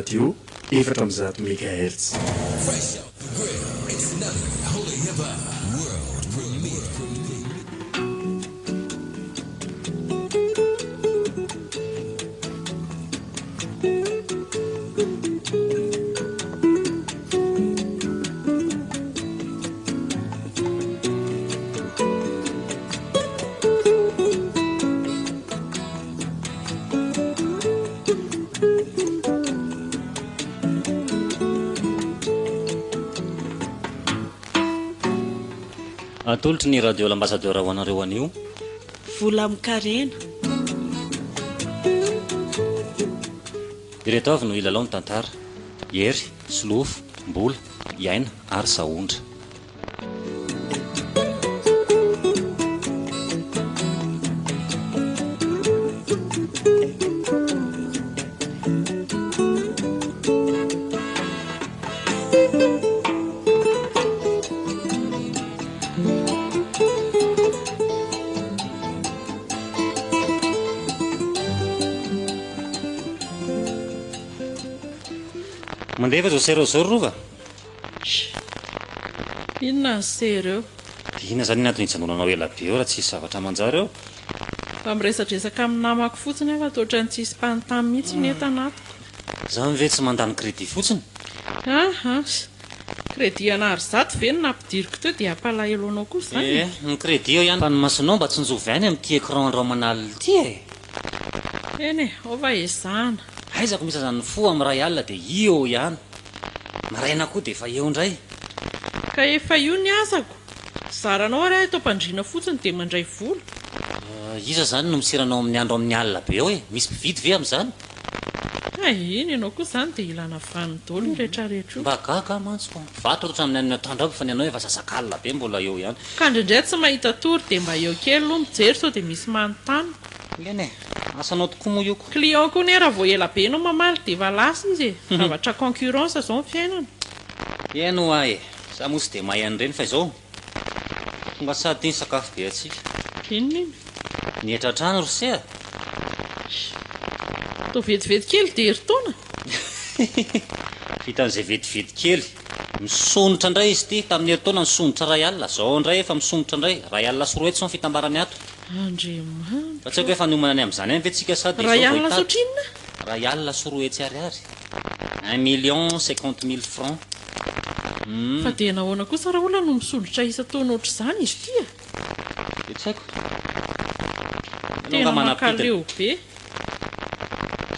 Radio, 104 megahertz. Atolotry ny Radio L'Ambassadeur ho anareo anio. Vola amin-karena. Ireto avy no hilalao ny tantara, Hery, Solofo, Mbola, Iaina ary Sahondra. Mandeha va izao sera izao ry Rova? Inona ny sera eo? Dia inona izany ny antony hijanonanao ela be eo raha tsisy zavatra manjary eo? Mba miresadresaka amin'ny namako fotsiny aho fa toa ohatran'ny tsisy mpanontany mihitsy ny entana ato. Izany ve tsy mandany crédit fotsiny? Aha. Crédit ana arizato ve no nampidiriko teo dia hampalahelo anao koa izany e? Eh, ny crédit eo ihany fa ny masonao mba tsinjovy ihany amin'ity écran andraomanalina ity e! Eny e, ao fa ezahana. Aiza ko misy aza ny fo amin'ny iray alina dia io ihany. Maraina koa dia efa eo indray. Ka efa io ny asako. Zaranao ary aho eto am-pandriana fotsiny dia mandray vola. Iza izany no misera anao amin'ny andro amin'ny alina be eo e? Misy mpividy ve amin'izany? Hay iny ianao koa izany dia ilana vaniny daholo io retraretra io. Mba gaga aho mantsy fa mpivarotra ohatran'ny any atoandro aby fa ny anao efa sasak'alina be mbola eo ihany. Ka indraindray tsy mahita tory dia mba eo kely aloha mijery sao dia misy manontany. Eny e! Asanao tokoa moa io ko. Client koa anie raha vao ela be ianao mamaly dia efa lasa izy e! Zavatra concurrence zao ny fiainana. Eny hoa e! Za moa tsy dia mahay an'ireny fa izao tonga sady ity ny sakafo be antsika. Inona iny? Ny hetra hatrany ry se a! Atao vetivety kely dia herintaona? Vitan'izay vetivety kely. Misondrotra indray izy ity, tamin'ny herintaona nisondrotra iray alina, izao indray efa misondrotra indray, iray alina sy roa hetsy izao ny fitambarany ato. Andriamanitra Fa tsy haiko hoe efa niomana ny amin'izany ihany ve tsika sa dia Ray izao vao alina sy hitady? ohatrinona? Ray alina sy 200 ariary. Un million cinquante mille francs. Hum. Fa dia nahoana kosa raolona no misondrotra isan-taona ohatr'izany izy ity e? Dia tsy haiko. Ianao Tena angaha manam-pidina. mankaleo be.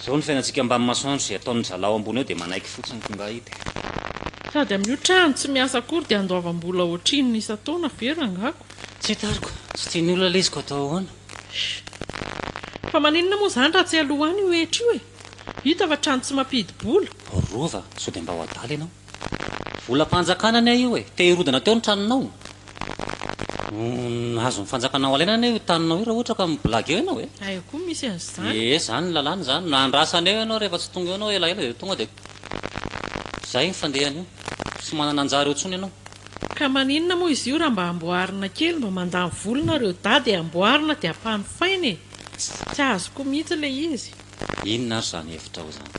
Izao ny fiainantsika ambany masoandro, izay ataon'ny zalahy ao ambony eo dia manaiky fotsiny tonga hita e. Sady amin'io trano tsy miasa akory dia andoavam-bola ohatrinona isan-taona ve rangako? Tsy hitariko, tsy tian'ny olona ilay izy ko atao ahoana? Fa maninona moa izany raha tsy aloha any io hetra io e? Hita fa trano tsy mampidi-bola. Rova, sao dia mba ho adala ianao? Volam-panjakana anie io e! Te hirodana teo ny tranonao? Humm, azon'ny fanjakana ho alaina anie io taninao io raha ohatra ka mi-blague eo ianao e! Aiza koa misy an'izany? Ee, izany ny lalàna izany. Na andrasana eo ianao rehefa tsy tonga eo ianao elaela dia tonga dia izay ny fandehany io. Tsy manana anjara eo intsony ianao. Ka maninona moa izy io raha mba amboarina kely mba mandany vola nareo dahy dia amboarina dia ampanofaina e! Tsy azoko mihitsy ilay izy. Inona ary izany hevitrao izany?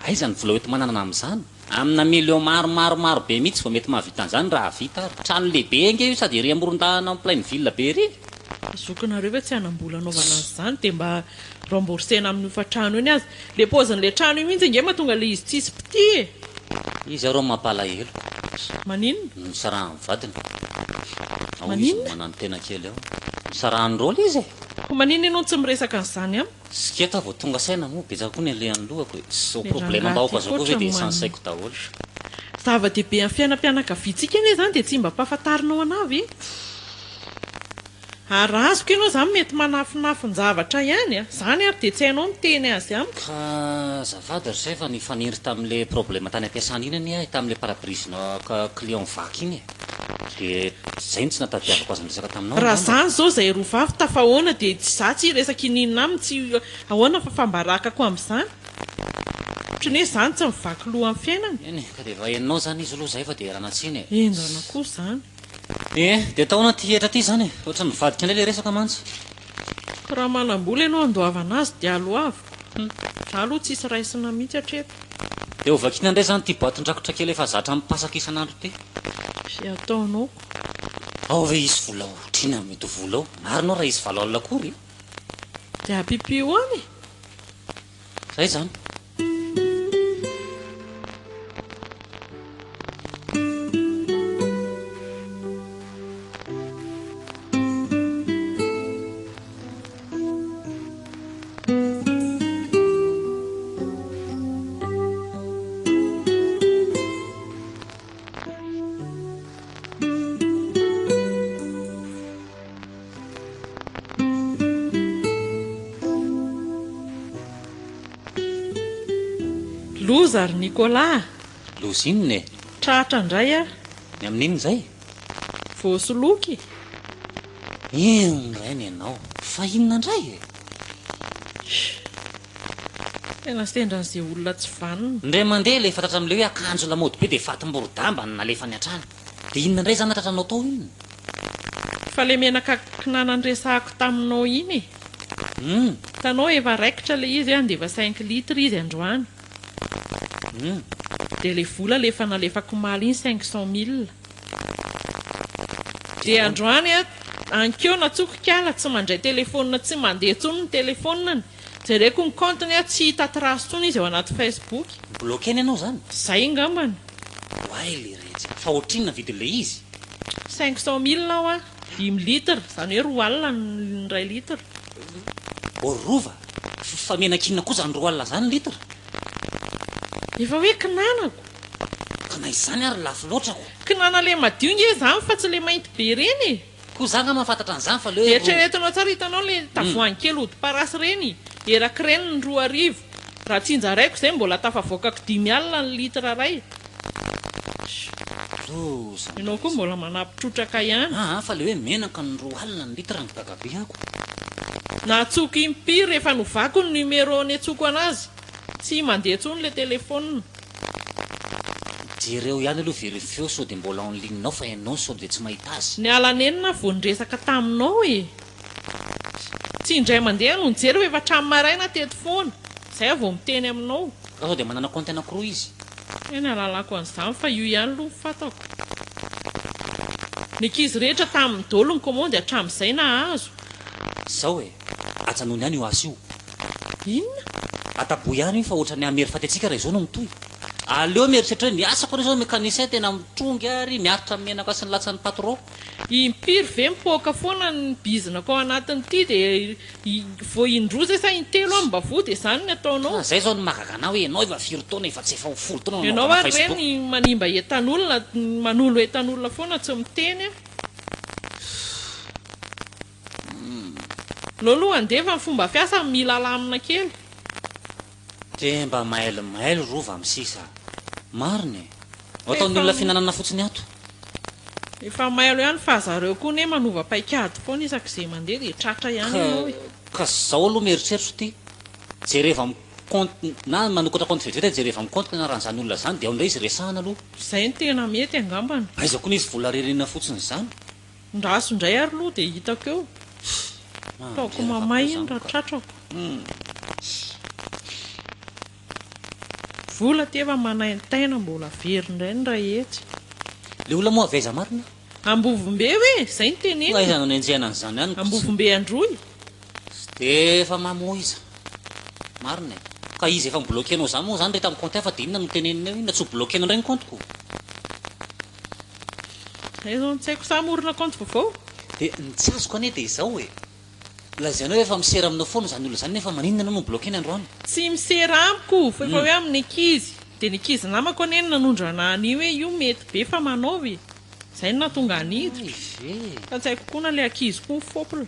Aiza ny vola hoenti-manana amin'izany? Amina millions maro maro maro be mihitsy vao mety mahavita an'izany raha vita ary. Trano lehibe ange io sady ery amoron-dalana en pleine ville be ery e! Zokinareo ve tsy hanam-bola hanaovana an'izany dia mba rembourser-na amin'ny hofantrano io ny azy? Le paozin'ilay trano io mihitsy ange mahatonga ilay izy tsisy mpitia e! Izy arô mampalahelo. Maninona? Nisarahan'ny vadiny. Ao izy Maninona? manantena kely ao. Nisarahan'ny rôle izy e! Koa maninona ianao no tsy miresaka an'izany amiko? Siketo aho vao tonga saina moa betsaka koa ny alehan'ny lohako e! Zao Le problème rangahy mbahoaka ty zao koa koa ve dia ohatran'ny esan'ny man. saiko daholo. Zava-dehibe amin'ny fiainam-pianakaviantsika anie izany dia tsy mba ampahafantarinao anah ve? Ary raha azoko ianao izany mety manafinafin-javatra ihany a! Izany ary dia tsy hainao miteny azy amiko. Ka azafady ry se fa nifanindry tamin'le problème tany am-piasana iny anie aho e, tamin'le pare-brise-na client vaky iny e. Dia izay no tsy nahatadiavako azy niresaka taminao Raha angamba. izany izao izay roa vavy tafahoana dia tsy izaho tsy hiresaka ininona aminy tsy ahoana fa fambarakako amin'izany. Ohatran'ny hoe izany tsy mivaky loha amin'ny fiainana. Eny e, ka dia efa henonao izany izy aloha izay fa dia ialana tsiny e. Henjana koa izany. Eh, dia atao ahoana ity hetra ity izany e? Ohatran'ny mivadika indray ilay resaka mantsy. Ka raha manam-bola ianao handoavana azy dia aloaviko. Za aloha tsisy raisina mihitsy hatreto. Dia ho vakiana indray izany ity boatin-drakotra kely efa zatra mipasaka isan'andro ity. Izay ataonao ko. Ao ve hisy vola otrina mety ho vola ao? Marina ao raha hisy 8 alina akory e! Dia ampipio any e! Zay izany. Loza ry Nicolas a! Loza inona e? Tratra indray aho. Ny amin'inona izay? Voasoloky e! Eo indray ny anao. Fa inona indray e? Tena sendra an'izay olona tsy vanona. Indray mandeha ilay fantatra amin'ilay hoe akanjo lamaody be dia fatim-borodamba no nalefany hatrany. Dia inona indray izany tratranao tao inona? Fa ilay menaka kinana niresahako taminao iny e. Hum. Hitanao efa raikitra ilay izy hoe handefa cinq litres izy androany. Hum. Dia ilay vola ilay efa nalefako omaly iny 500 mille. Dia androany a, ankeo natsoko kala tsy mandray telephone tsy mandeha intsony ny telephone-ny. Jereko ny compte-ny a, tsy hita trace intsony izy ao anaty Facebook. Ni-bloquer-ny ianao izany? Zay angambany. Oay le retsy a! Fa ohatrinona ny vidin'ilay izy? 500 mille aho a, dimy litre, izany hoe 2 alina ny iray litre. Ô rova! Fa menaka inona koa izany 2 alina izany ny litre? Efa hoe kinanako. Ka na izany ary lafo loatra ko. Kinana le madio nge zany fa tsy le mainty be reny e! Ko za nga mahafantatra an'izany fa le hoe. Eritreretinao tsara hitanao le tavoahangy kely hodi-parasy reny erak'ireny ny 2000 raha tsinjaraiko izay mbola tafavoakako 50 ny litre iray. Loza Ianao koa ndray. mbola manampy trotraka ihany. Aa fa le hoe menaka ny 20 ny litre no gaga be ako. Natsoko impiry rehefa novako ny numéro niantsoko anazy. Tsy mandeha intsony le telephone. Jereo ihany aloha verifieo sao dia mbola en ligne ao fa ianao sao dia tsy mahita azy. Niala nenina aho vao niresaka taminao e! Tsy indray mandeha no nijery fa efa hatramin'ny maraina teto foana. Izay aho vao miteny aminao. Ka sao dia manana compte anakiroa izy? Hay ny ahalalako an'izany fa io ihany aloha no fantako. Ny ankizy rehetra tamin'ny dolo ny commande hatramin'izay nahazo. Zao e! Ajanony ihany io asa io. Inona? Ataboy ihany io fa ohatran'ny hamery faty antsika raha izao no mitohy. Aleo mieritreritra hoe ny asako anie izao mécanicien tena mitrongy ary miaritra ny menaka sy ny latsan'ny patron. Impiry ve mipoaka foana ny bizinako ao anatin'ity dia vao indroa zay sa intelo aho mba voa dia izany ny ataonao? Ka zay zao no mahagaga anah hoe ianao efa firy taona efa tsy efa ho folo taona Ianao nanaovana ary facebook. ireny manimba entan'olona manolo entan'olona foana tsy miteny a. Lolo andeha fa ny fomba fiasa mila alamina kely. Dia mba mailomailo rova amin'ny sisa. Marina e. Ho ataon'ny olona fihinanana fotsiny ato. Efa mailo ihany fa zareo koa ne manova paikady foana isak'izay mandeha dia tratra ihany ianao e. Ka zao aloha mieritreritro ity, jereva amin'ny compte na manokatra compte vetivety jereva amin'ny compte ny anaran'izany olona izany dia ao indray izy resahana aloha. Izay no tena mety angambany. Aiza koa nisy vola ririna fotsiny izany. Ndraso indray ary aloha dia hitako eo. Ataoko mamay iny raha tratrako. Vola aty efa manaintaina mbola very indray ny iray hetsy. Le olona moa avy aiza marina? Ambovombe hoe? Zay no tenenina. Aiza no nenjehana an'izany any ko tsy. Ambovombe Androy. Dia efa mamoiza. Marina e. Ka izy efa mi-bloquer-nao zany moa zany ry tamin'ny compte hafa dia inona no teneniny eo? Inona tsy ho bloquer-nao indray ny compte-ko? Zay zao no tsy haiko. Sa hamorona kaonty vaovao? Dia ny tsy azoko anie dia izao e. Lazainao hoe efa misera aminao foana izany olona izany nefa maninona ianao no mi-bloquer-ny androany? Tsy misera amiko fa efa hoe amin'ny ankizy. Dia ny ankizy namako anie no nanondro anah an'io hoe io mety be fa manaova e. Zay no nahatonga ahy niditra. Hay ve e. Fa tsy haiko koa na ilay ankizy koa mi-fopla.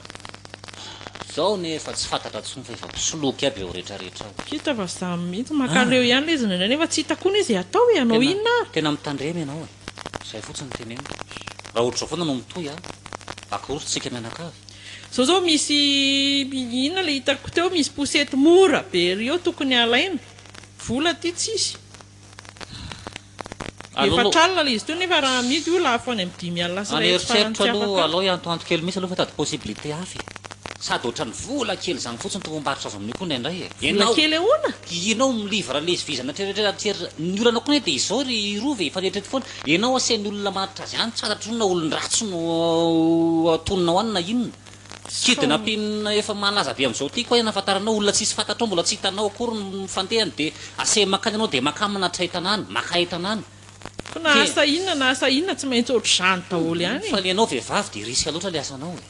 Zao nefa tsy fantatra tsony fa efa mpisoloky aby eo rehetra rehetra ao. Hita fa zany mihitsy, mankaleo ihany ilay izy indraindray nefa tsy hita koa ny izay atao e, hanao inona ary? Tena mitandrema ianao e, zay fotsiny no teneniko, raha ohatr'izao foana no mitohy a, akory tsika mianakavy. Zao zao misy inona ilay hitako teo misy poussette mora be ery eo tokony halaina, vola aty tsisy. Efatr'alina ilay izy teo nefa raha amidy io lafo any amin'ny 'tsy Any 500 farany eritreritra tsy aloha afaka. alao hiantoanto kely mihitsy aloha fa hitady possibilité hafa e. Sady ohatran'ny vola kely izany fotsiny tombom-barotra azo amin'io koa indraindray e. Vola Ianao, kely ahoana? ianao mi-livre le izy vizana hatreratra hatreratra. Ny olana koa anie dia izao ry Rova e, efa eritrereto foana. Ianao asain'ny olona manatitra azy any, tsy fantatro na olon-dratsy no atononao any na inona. Kidnapping efa malaza be amin'izao ity koa nahafantaranao olona tsisy fantatrao mbola tsy hitanao akory ny fandehany dia asainy mankany ianao dia makà manatitra entana any, maka entana any. Ko na asa inona na asa inona tsy maintsy ohatr'izany daholo ihany e. Fa ny anao vehivavy dia risque loatra ilay asanao e.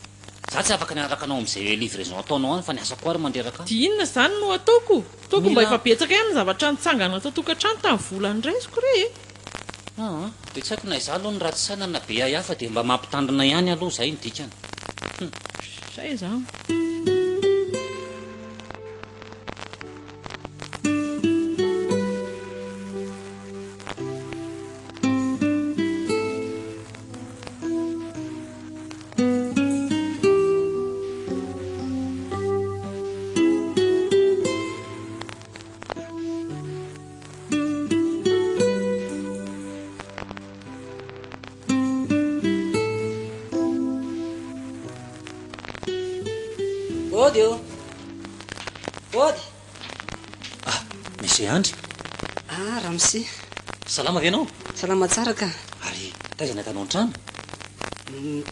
Za tsy afaka ny hanaraka anao amin'izay livraison ataonao any fa ny asako ary mandreraka ahy. Dia inona izany no ataoko? Toako mba Mila. efa betsaka ihany ny zavatra nitsangana tao tokantrano tamin'ny vola noraisiko re e. Aa, dia tsy haiko na izaho aloha no ratsy saina na be ahiahy fa dia mba mampitandrina ihany aloha izay ny dikany. Hum. Zay izany. Ody ô! Ody! Ah, Monsieur Andry. Ah, ramose. Salama ve ianao? Salama tsara ka. Ary taiza no ahitanao ny trano?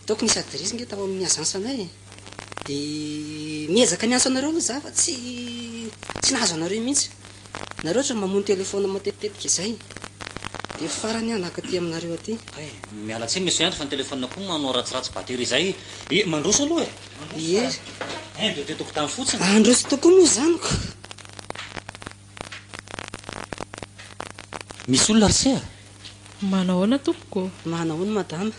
Tokony nisy adiresy nge tao amin'ny agence anay e. Dia miezaka miantso anareo aloha za fa tsy tsy nahazo anareo mihitsy. Nareo ohatran'ny mamono telephone matetitetika izay. Dia farany aho naka aty aminareo aty. Hay, miala tsiny Monsieur Andry fa ny telephone koa manao ratsiratsy batterie izay. E, mandroso aloha e. Mandroso Ie. fa haingo eo tokotany fotsiny. Handroso tokoa moa izany ko. Misy olona ry se a! Manao ahoana tompoko ô? Manao ahoana madama?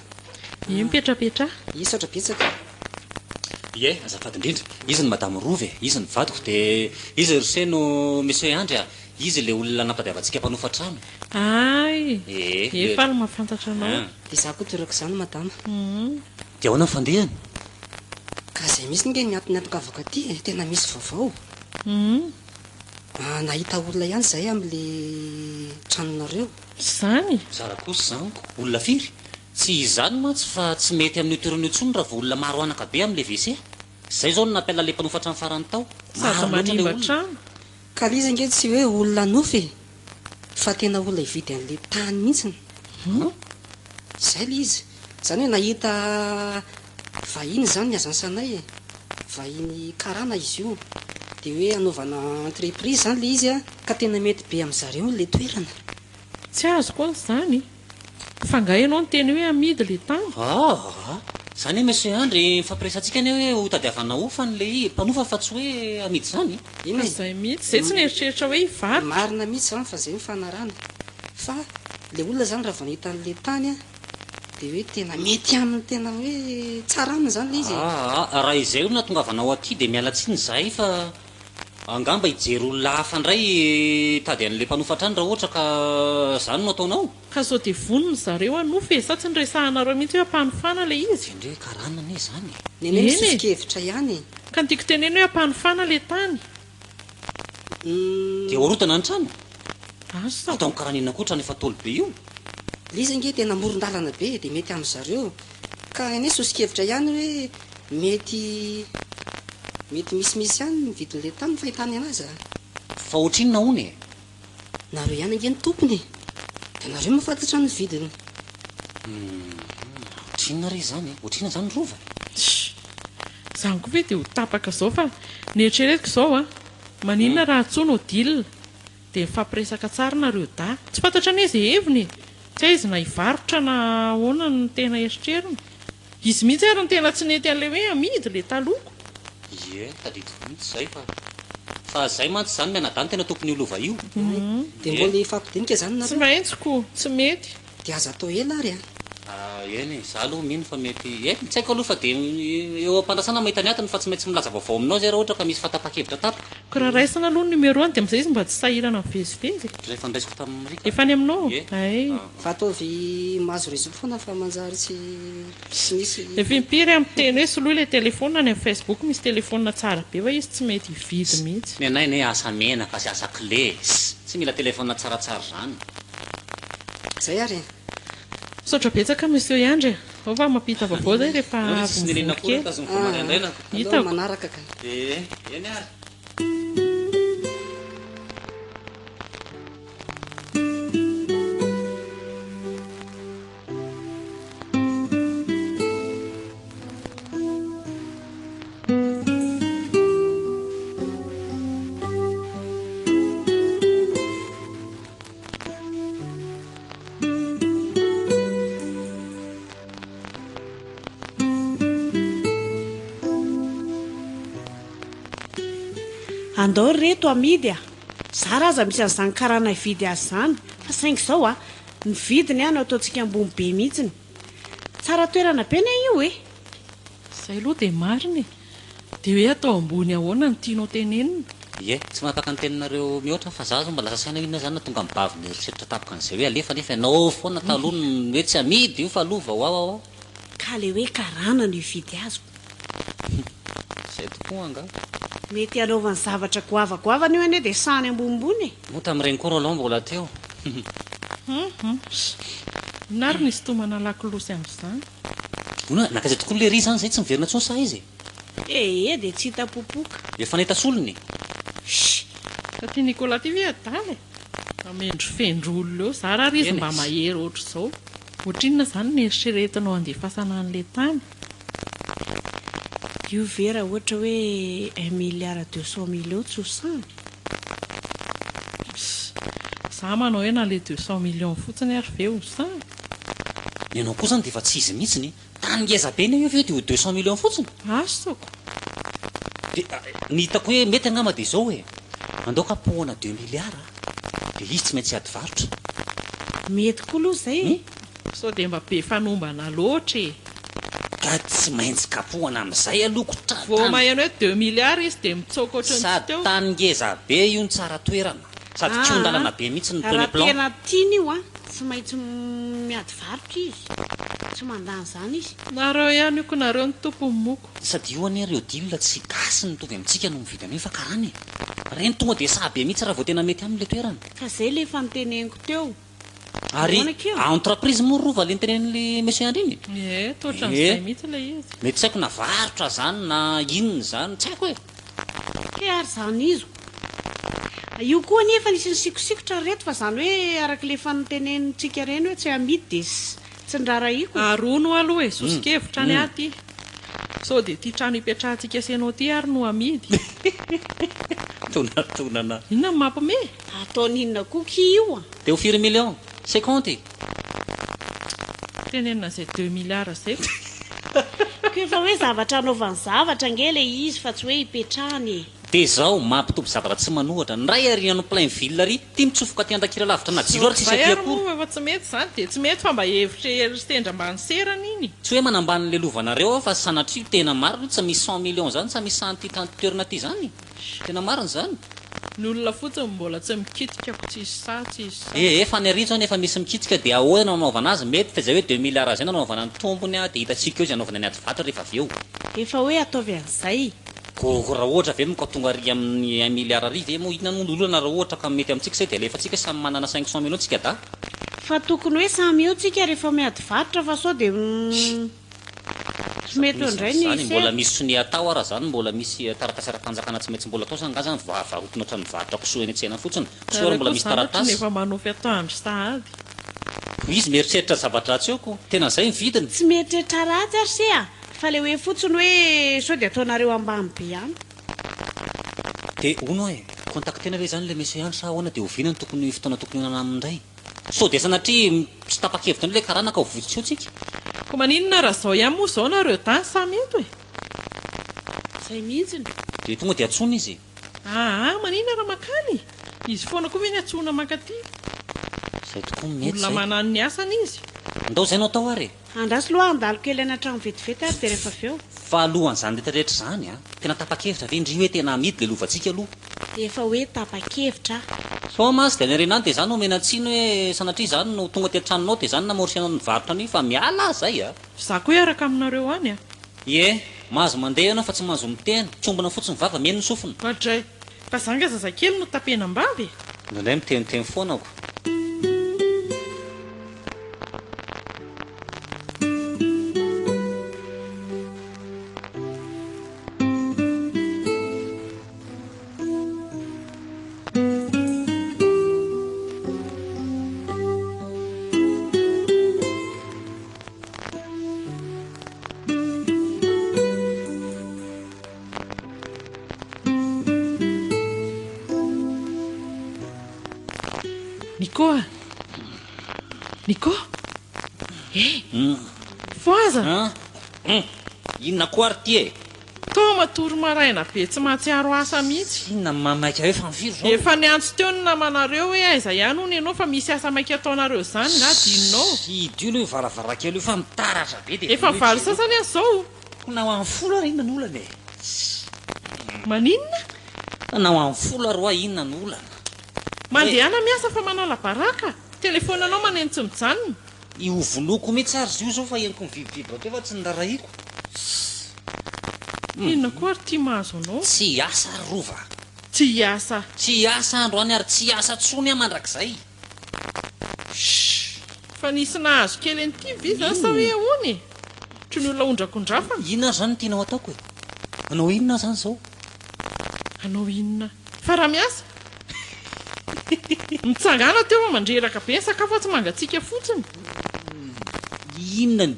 Ie mipetrapetraha. Ie saotra betsaka. Ie azafady indrindra, izy ny madame Rova e, izy ny vadiko dia izy ry se no Monsieur Andry a, izy ilay olona nampadiavantsika mpanofa trano. Hay! Ie, Ie le. faly mahafantatra anao. An. Dia izaho koa toraka izany madama. Dia ahoana ny fandehany? Ka izay mihitsy nge ny antony hahatongavako aty e, tena misy vaovao. Ah, nahita olona ihany izahay amin'le tranonareo. Izany? Tsara kosa izany ko! Olona firy? Tsy izany mantsy fa tsy mety amin'io toerana io intsony raha vao olona maro anaka be amin'ilay WC. Izay izao no nampiala ilay mpanofa trano farany tao. Sady Maro loatra ilay manimba olona. trano. Ka le izy ange tsy hoe olona nofy e! Fa tena olona hividy an'le tany mihitsiny. Izay le izy. Izany hoe nahita vahiny izany ny agence anay e! Vahiny karana izy io. Dia hoe hanaovana entreprise izany le izy an, ka tena mety be amin'zareo le toerana. Tsy azoko an izany. Fa nga ianao niteny hoe amidy le tany? Aa! Zany hoe Monsieur Andry, nifampiresahantsika anie hoe ho tadiavana hofany le mpanofa fa tsy hoe amidy zany. Eny Fa e! zay mihitsy, zay tsy nieritreritra hoe hivarotra. Marina mihitsy izany fa zay nifanarahana. Fa le olona zany raha vao nahita an'le tany an, dia hoe tena mety aminy tena hoe tsara aminy zany le izy e! Aa! Raha izay no nahatongavanao aty dia miala tsiny izahay fa angamba hijery olona hafa indray hitady an'ilay mpanofa trano raha ohatra ka izany no ataonao. Ka sao dia vonona zareo hanofa e! Sa tsy niresahanareo mihitsy hoe ampanofana ilay izy? Endrey karana anie izany e! Nenay Eny e! soso-kevitra ihany e! Ka ny tiako teneno hoe ampanofana ilay tany. Dia horodana ny trano? Asa. Ataon'ny karana inona koa trano efa ntaolo be io? Ilay izy ange tena amoron-dalana be e, dia mety amin-dry zareo. Ka anie soso-kevitra ihany hoe mety mety misimisy ihany ny vidin'ilay tany ny fahitany anazy a! Fa ohatrinona hono e? Nareo ihany ange no tompony e! Dia nareo mahafantatra ny vidiny. Humm, ohatrinona re izany e? Ohatrinona izany Rova? Tssy! Izany koa ve dia ho tapaka izao fa ny eritreretiko izao an! Maninona raha antsoina Odile dia mifampiresaka tsara nareo dahy. Tsy fantatra anie izay heviny e! Tsy hay izy na hivarotra na ahoana no tena eritreriny. Izy mihitsy ary no tena tsy nety an'ilay hoe amidy ilay taloha. Ie, tadidiko mihitsy izay fa fa zay mantsy izany mianadahy no tena tompon'io lova io. Dia Ie. mbola hifampidinika izany Tsy nareo? maintsy ko, tsy mety. Dia aza atao ela ary an! Ah, eny e, za aloha mino fa mety, eny, tsy haiko aloha fa dia eo am-pandrasana mahita ny atiny fa tsy maintsy milaza vaovao aminao zay raha ohatra ka misy fahatapahan-kevitra tampoka. Ko raha raisina aloha ny numéro-ny dia amin'izay izy mba tsy sahirana mivezivezy e. Rehefa niraisiko tamin'i Rika. Efa any aminao? Ie. Hay. Fa ataovy mahazo réseau foana fa manjary tsy tsy misy. Efa impiry aho miteny hoe soloy ilay téléphone any amin'ny Facebook misy téléphone tsara be fa izy tsy mety hividy mihitsy. Ny anay anie asa menaka sy asa clé e. Tsy mila téléphone tsaratsara izany. Zay ary e. Misaotra betsaka Monsieur Andry a. Ao fa mampita vaovao zay rehefa Nareo tsisy avy nenena mivory akory kely. ka zao vao maraindraina ko. Aleo Hitako. manaraka ka. Ee, eny ary. Andao ry reto amidy a! Zara aza misy an'izany karana hividy azy izany fa saingy izao a! Ny vidiny a no ataontsika ambony be mihitsiny. Tsara toerana be anie io e! Izay aloha dia marina e! Dia hoe atao ambony ahoana no tianao tenenina? Ie, tsy manapaka ny teninareo mihoatra aho fa za zao mba lasa saina hoe inona zany no tonga mibavy ny eritreritra tampoka an'izay hoe alefa nefa ianao foana taloha no hoe tsy amidy io fa lova ho aho aho. Ka le hoe karana no hividy azy ko. Izay tokoa angaha. Mety hanaovany zavatra goavagoavana io anie dia sahany ambonimbony e. Moa tamin'ireny koa Roland mbola teo. Hum. Inona ary no hisintomana lakolosy amin'izany? Hono e, nankaiza tokoa lery izany izay tsy miverina intsony sa aiza e? Ee dia tsy hita popoka. Efa nahita solony e! Shh! Fa ty Nicolas ty ve adala e? Mamendrofendro olona eo, zara ary izy Eny e. mba mahery ohatr'izao. Ohatrinona izany no eritreretinao handefasana an'ilay tany? Io ve raha ohatra hoe un milliard deux cent millions tsy ho samy? Pss! Za manao hoe na le 200 millions fotsiny ary ve ho samy? Ny anao koa zany dia efa tsy izy mihitsiny e! Tany ngeza be anie io ve dia ho 200 millions fotsiny? Asako! Dia ny hitako hoe mety angamba dia izao e! Andao kapohana deux milliards dia izy tsy maintsy hiady varotra. Mety koa aloha izay e! Sao dia mba be fanombana loatra e! Ka tsy maintsy kapohana amin'izay aloha ko tra Vao tany. maheno hoe deux milliards izy dia mitsoaka ohatran'ny tsy Sady teo. tany ngeza be io no tsara toerana. Sady Aa kihon-dalana be mihitsy ny raha premier plan. tena tiany io an, tsy maintsy miady varotra izy, tsy mandà an'izany izy. Nareo ihany io ko nareo no tompony moko. Sady io anie ry Odile tsy gasy mitovy amintsika no mividy an'io fa karana e! Reny tonga dia sahy be mihitsy raha vao tena mety aminy le toerana. Ka zay le efa noteneniko teo. Ary Ahoana akia? entreprise moa rova le notenenin'le monsieur Andry iny e? Ie, toa Ie. ohatran'izay mihitsy ilay izy. Mety tsy haiko na varotra zany na inona izany, tsy haiko e! He ary zany izo. Io koa anie efa nisy nisikosikotra ry reto fa zany hoe araka le efa notenenintsika ireny hoe tsy amidy dia tsy niraharahiako e. Ary hono aloha e, soso-kevitra ny ahy ity. Sao dia ity trano ipetrahantsika sy ianao ity ary no amidy? Tonatonana. Inona no mampime? Ataony inona koa ki io a? Dia ho firy millions? Cinquante? Tenenina izay deux milliards izay fa. Ko efa hoe zavatra anaovany zavatra ange le izy fa tsy hoe ipetrahany e. Dia zao, mampitombo zavatra tsy manohatra. Ny ray ary any plein ville ary, ty mitsofoka aty Andakira lavitra na jiro ary tsisy Zay aty ary akory. moa efa tsy mety izany dia tsy mety fa mba hevitra ery sendra ambany serany iny. Tsy hoe manambany le lovanareo aho fa sanatria tena marina io tsy misy 100 millions zany tsy misy san'ity toerana ty zany. Tena marina zany. Ny olona fotsiny mbola tsy mikitika ko tsisy sahy tsisy sahy. Ee, efa any ary zao nefa misy mikitika dia ahoana no anaovana azy, mety fa izay hoe deux milliards izay no anaovana ny tombony a, dia hitantsika eo izay anaovana ny ady vato rehefa avy eo. Efa hoe ataovy an'izay. Ko raha ohatra ve moa ka tonga ary amin'ny un milliard ary ve moa inona moa ny olana raha ohatra ka mety amintsika izay dia alefantsika samy manana cinq cent millions tsika dahy. Fa tokony hoe samy eo tsika rehefa miady varotra fa sao dia Tsy mety eo indray ny Zany mbola seza. misy sonia atao ara zany mbola misy taratasy ara-panjakana tsy maintsy mbola atao sa nga zany varotana ohatran'ny mivarotra kisoa eny an-tsena fotsiny? Kisoa ary Nareo mbola koa misy zany ohatran'ny taratasy. efa manofy atoandro sahady. Izy mieritreritra zava-dratsy eo ko. Tena zay ny vidiny. Tsy mieritreritra ratsy ary se a! Fa le hoe fotsiny hoe sao dia ataonareo ambany be ihany. De hono e, contacter-na ve zany le monsieur Andry sa ahoana de oviana no tokony fotoana tokony honana aminy indray? Sao dia sanatria tsy tapa-kevitra indray ilay karana ka ho votsotsio tsika. Ko maninona raha zao ihany moa zao nareo dahy samy eto e! Zay mihitsiny. Dia tonga dia antsoina izy e. Aa maninona raha makany e! Izy foana koa ve ny antsoina mankaty? Zay tokoa mety Olona zay. manano ny asany izy. Andao zay no atao ary e. Andraso loha handalo kely any an-trano vetivety ary dia rehefa avy eo. Fa alohan'izany rehetra rehetra izany a, tena tapa-kevitra ve ndry hoe tena amidy le lovantsika aloha? Efa hoe tapa-kevitra aho. Sao mantsy dia any aoriana any dia za no omena tsiny hoe sanatria izany no tonga aty an-tranonao dia izany namorisianao nivarotra an'io fa miala aho zay a! Za koa hiaraka aminareo any a! Ie, mahazo mandeha ianao fa tsy mahazo miteny, tsombina fotsiny vava, meno ny sofina. Oadray! Fa za nga zazakely no tapenam-bava e! Indraindray miteniteny foana ko. Nico a! Nico! Eh! Fohaza! An! Inona koa ary ity e? Toa matory maraina be tsy mahatsiaro asa mihitsy. Inona no mahamaika hoe fa firy izao? Efa niantso teo ny namanareo hoe aiza ihany hono ianao fa misy asa maika ataonareo izany nga adinonao? Hidio aloha io varavarankely io fa mitaratra be dia Efa vonoiko valo izy ireo. sasany aza izao. Koa na ho amin'ny folo ary inona no olana e? Maninona? Na ho amin'ny folo ary hoa inona no olana? Mandehana miasa fa manala baraka! Telefaonanao maneno tsy mijanona. Io vonoiko mihitsy ary izy io zao fa henoko mivibovibo teo fa tsy noraharahiako. Inona koa ary ity mahazo anao? Tsy hiasa ary Rova a! Tsy hiasa. Tsy hiasa androany ary tsy hiasa tsony aho mandrakizay. Shh! Fa nisy nahazo kely an'ity ve izany sa hoe ahoana e? Ohatry ny olona ondrakondrafana. Inona ary izany no tianao ataoko e? Hanao inona aho izany izao? Hanao inona? Fa raha miasa? Mitsangàna teo fa mandreraka be ny sakafo fa tsy mangatsiaka fotsiny. Inona no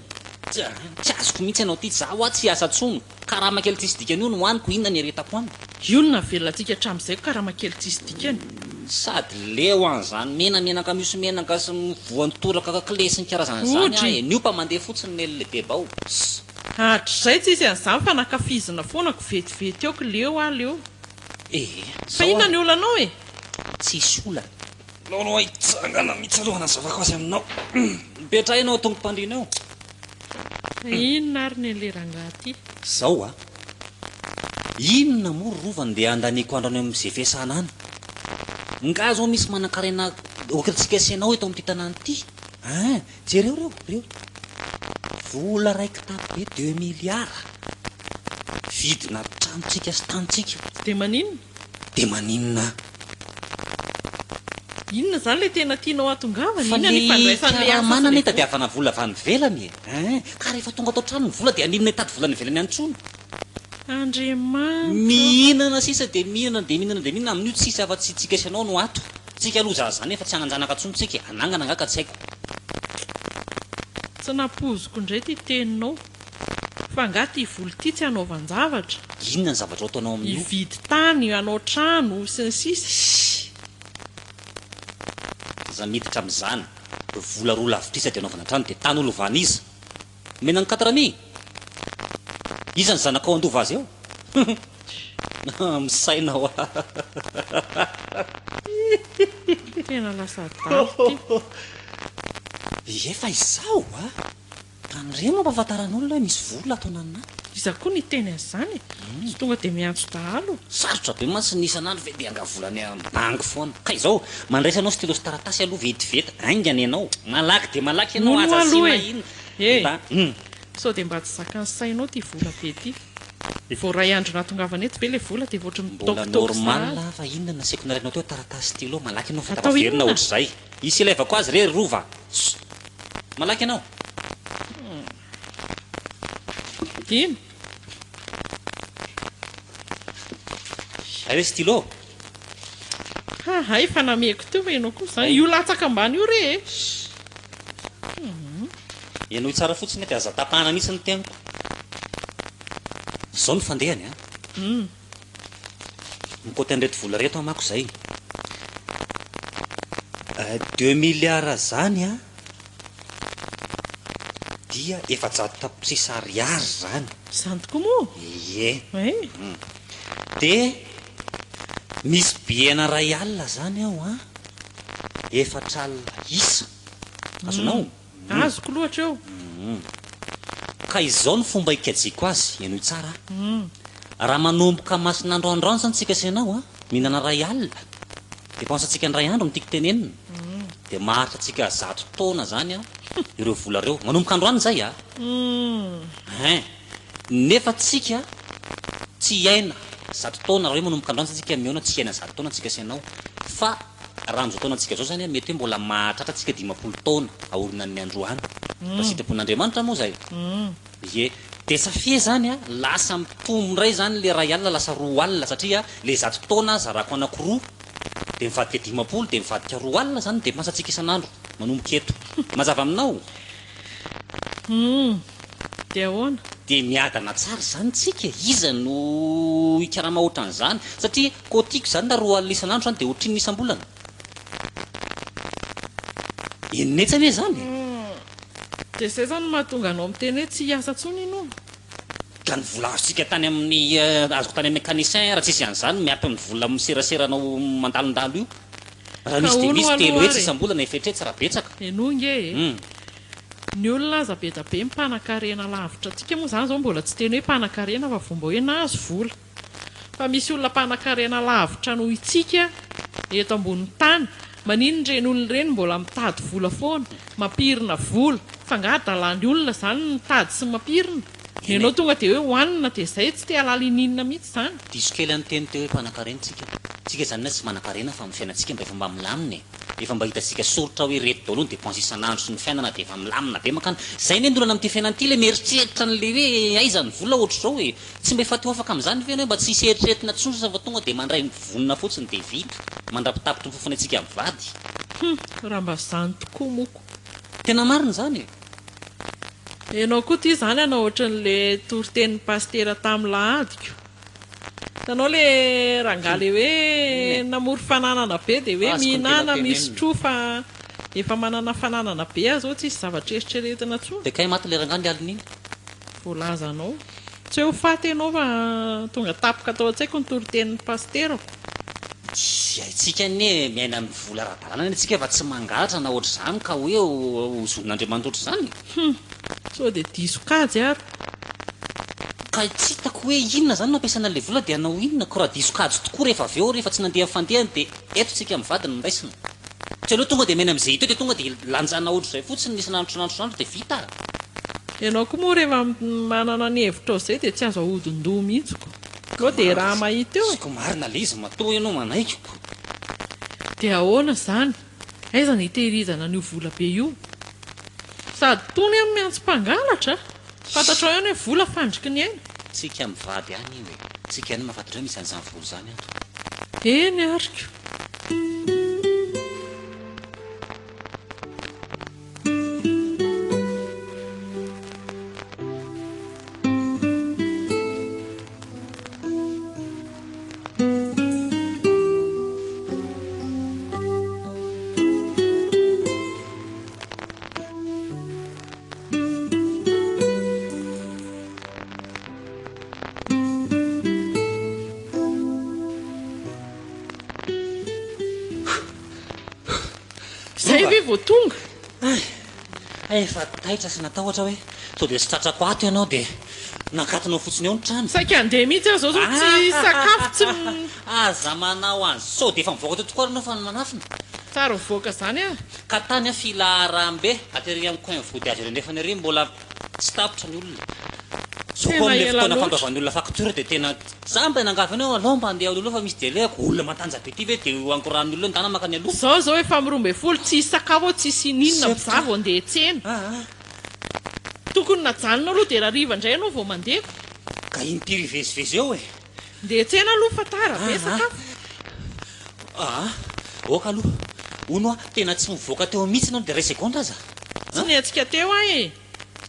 tsy azoko mihitsy ianao ity, za hoa tsy hiasa tsony, karama kely tsisy dikany io no haniko, inona ny aretako any? Io no nahavelona antsika hatramin'izay ko karama kely tsisy dikany. Sady leo an'izany menamenaka misy menaka sy voantoraka kle sy ny karazany izany aho Odry! e, ny opa mandeha fotsiny nel lehibe bao. Hatrizay tsisy an'izany fa nankafizina foana ko vetivety eo ko leo aho leo. Ee, Fa zao inona ary. ny olanao e? Tsisy olana. Alao aloha hitsangana mihitsy aloha hanazavako azy aminao. Mipetraha ianao tongo-pandriana eo. Fa inona ary ny an'ilay rangahy ty? Zao a! Inona moa ry Rova ndeha handaniako andro any amin'ny ze fiasana any? Nga zao misy manankarena ohatrantsika sy ianao eto amin'ity tanàna ity? Hein! Jereo reo, reo. Vola ray kitapo be deux milliards. Vidina tranontsika sy tanintsika. Dia maninona? Dia maninona? Inona izany ilay tena tianao hatongavana? Fa Inona ny le ifandraisan'ilay asa sy karamana ilay anie vola? tadiavana vola avy any ivelany e! Hein! Ka rehefa tonga ato an-trano ny vola dia haninona hitady vola any ivelany any intsony? Andriamanitra ô! Mihinana sisa dia mihinana dia mihinana dia mihinana, amin'io tsisy afa-tsy tsika sy ianao no ato. Tsika aloha zaza zany efa tsy hanan-janaka intsony tsika e! Hanangana angaha ka tsy haiko. Tsy nampoiziko indray ity teninao. Fa angaha ity vola ity tsy hanaovan-javatra? Inona ny zavatra ho ataonao amin'io? Hividy tany, hanao trano, sy ny sisa. Shh! Aza miditra amin'izany. Vola roa lavitrisa dia anaovana trano dia tany ho lovan'iza? Omena an'i Katrami? Iza ny zanakao handova azy eo? Misaina hoa. Tena lasa adala ity. Ie fa izaho a! Tandremo ampahafantaran'olona hoe misy vola ato ananona. Iza koa no hiteny an'izany e? Tsy tonga dia miantso dahalo. Sarotra be mantsy ny isan'andro ve dia hanga vola any am-banky foana. Ka izao, mandraisa anao stylo sy taratasy aloha vetivety, haingana ianao. Malaky dia malaky ianao, Hono aza aloha asiana e! inona. E! Mba, hum. Sao dia mba tsy zakan'ny sainao ity vola be ity. Vao iray andro nahatongavana eto ve ilay vola dia ohatry ny Mbola mitaokitaoky normal sahady. fa inona no nasiako nalainao teo taratasy stylo, malaky ianao fa Atao tafaverina inona? ohatr'izay. Hisy ilaivako azy re ry Rova a! Ssss. Malaky ianao. Dino. Hay hoe stylo? Ha hay fa nameko teo fa ianao koa izany. Io latsaka ambany io re e! Ssss. Henoy tsara fotsiny dia aza tapahana mihitsy ny teniko. Izao no fandehany an. Mikaoty an'ireto vola ireto aho manko izay. Deux milliards izany an, dia 400 tapitrisa ariary izany. Izany tokoa moa? Ie. Hay. Dia misy billet-na iray alina izany ao an, efatra alina isa. Azonao? Azoko loha hatreo. Ka izao no fomba hikajiako azy, henoy tsara a. Raha manomboka masin'andro androany izany tsika sy ianao a, mihinana iray alina, dépense antsika indray andro no tiako tenenina, dia maharitra antsika zato taona izany a, ireo vola ireo. Manomboka androany izay a. Hein. Nefa tsika tsy hiaina zato taona, raha hoe manomboka androany izany tsika mihaona, tsy hiaina zato taona tsika sy ianao, fa Raha amin'izao taonantsika izao izany mety hoe mbola mahatratra antsika 50 taona aorinan'ny androany. Raha sitrapon'Andriamanitra moa izay. Ie. Dia safia izany a, lasa mitombo indray izany ilay iray alina lasa roa alina satria ilay zato taona zarako anakiroa dia mivadika 50 dia mivadika roa alina izany ny dépense antsika isan'andro manomboka eto. Mazava aminao? Humm. Dia ahoana? Dia miadana tsara izany tsika e! Iza no hikarama ohatran'izany? Satria koa tiako izany na 20 isan'andro izany dia ohatrinona isam-bolana? Enin'hetsy anie izany e! Dia izay izany no mahatonga anao miteny hoe tsy hiasa intsony inoa? Ka ny vola azontsika tany amin'ny, azoko tany amin'ny mécanicien raha tsisy an'izany miampy ny vola miseraseranao mandalondalo io. Raha Ka misy dia hono misy, aloha 300 ary e! isam-bolana, efatra hetsy raha betsaka. Henoy nge e! Ny olona aza be da be mpanankarena lavitra antsika moa izany izao mbola tsy teny hoe mpanankarena fa vao mba hoe nahazo vola. Fa misy olona mpanankarena lavitra noho itsika eto ambonin'ny tany. Maninona ireny olona ireny mbola mitady vola foana, mampirina vola. Fa angaha adalan'ny olona izany ny mitady sy mampirina? Eny Ianao e. tonga dia hoe hohanina dia izay, tsy te hahalala ininona mihitsy izany. Diso kely an'ny teny teo hoe mpanankarena tsika. Tsika izany tsy manankarena fa amin'ny fiainantsika mba efa mba milamina e. Efa mba hitantsika soritra hoe ireto daholo ny dépenses isan'andro sy ny fiainana dia efa milamina be mankany. Zay anie ny olana amin'ity fiainana ity le mieritreritra an'le hoe aiza ny vola ohatr'izao e. Tsy mba efa te ho afaka amin'izany ve ianao mba tsy hisy eritreretina intsony sasa fa tonga dia mandray ny vonona fotsiny dia vita. Mandra-pitapitry ny fofona antsika mivady. Hum, raha mba zany tokoa moko. Tena marina izany e. Ianao koa ity izany hanao ohatran'le toritenin'ny pasitera tamin'ny lahadiko. Hitanao le rangahy le hoe namory fananana be dia hoe mihinana misotroa fa efa manana fananana be aho zao tsisy zavatra eritreretina intsony. Dia kay maty le rangahy ny alin'iny. Voalazanao. Tsy hoe ho faty ianao fa tonga tapoka tao an-tsaiko ny toritenin'ny pasiterako. Tsy haintsika anie miaina amin'ny vola ara-dalàna anie tsika fa tsy mangalatra na ohatr'izany ka hoe ho zon'Andriamanitra ohatr'izany. Hum! Sao dia diso kajy ary. Ka tsy hitako hoe inona izany no ampiasaina an'ilay vola dia hanao inona? Ko raha diso kajy tokoa rehefa avy eo rehefa tsy nandeha ny fandehany dia eto tsika mivady no raisina. Tsy aleo tonga dia miaina amin'izay hita eo dia tonga dia lanjana ohatr'izay fotsiny isan'andro isan'andro isan'andro dia vita. Ianao koa moa rehefa manana ny hevitrao izay dia tsy azo ahodin-doha mihitsy ko. Aleo dia raha mahita eo e. Ko marina ilay izy matoa ianao manaiky ko. Dia ahoana izany? Aiza no hitehirizana an'io vola be io? Sady tony aho no miantso mpangalatra a! Fantatrao ihany hoe vola fandriky ny aina. Tsika mivady ihany io e! Tsika ihany no mahafantatra hoe misy an'izany vola izany ato. Eny ary ko! Zay ve vao tonga? Hay efa taitra sy natahotra hoe sao dia tsy tratrako ato ianao dia nakatonao fotsiny eo ny trano. Saika handeha mihitsy aho zao zao tsy sakafo tsy. Aza manao an'izao sao dia efa mivoaka teo tokoa ary ianao fa manafina. Tsara mivoaka zany ary. Ka tany an filaharambe aty ary amin'ny coin vodihazo ery andrefana ery mbola tsy tapitra ny olona. Zao koa Tena amin'ilay ela fotoana loatra. fandoavan'ny olona facture dia tena za mba niangavy anao alao mba handeha aloha fa misy délai-ko, olona matanjaka be ity ve dia ho ankorahan'ny olona eo ndana mankany aloha. Zao zao efa amin'ny 12 tsisy sakafo ao tsisy ininona Sempotra. za vao andeha hiantsena. Aa. Tokony najanona aloha dia rahariva indray ianao vao mandeha. Ka impiry hivezivezy eo e. Ndeha hiantsena aloha fa tara be sakafo. Aa. Ok aloha. Hono hoa, tena tsy mivoaka teo mihitsy ianao dia iray segondra aza? Tsy nihetsika teo aho e.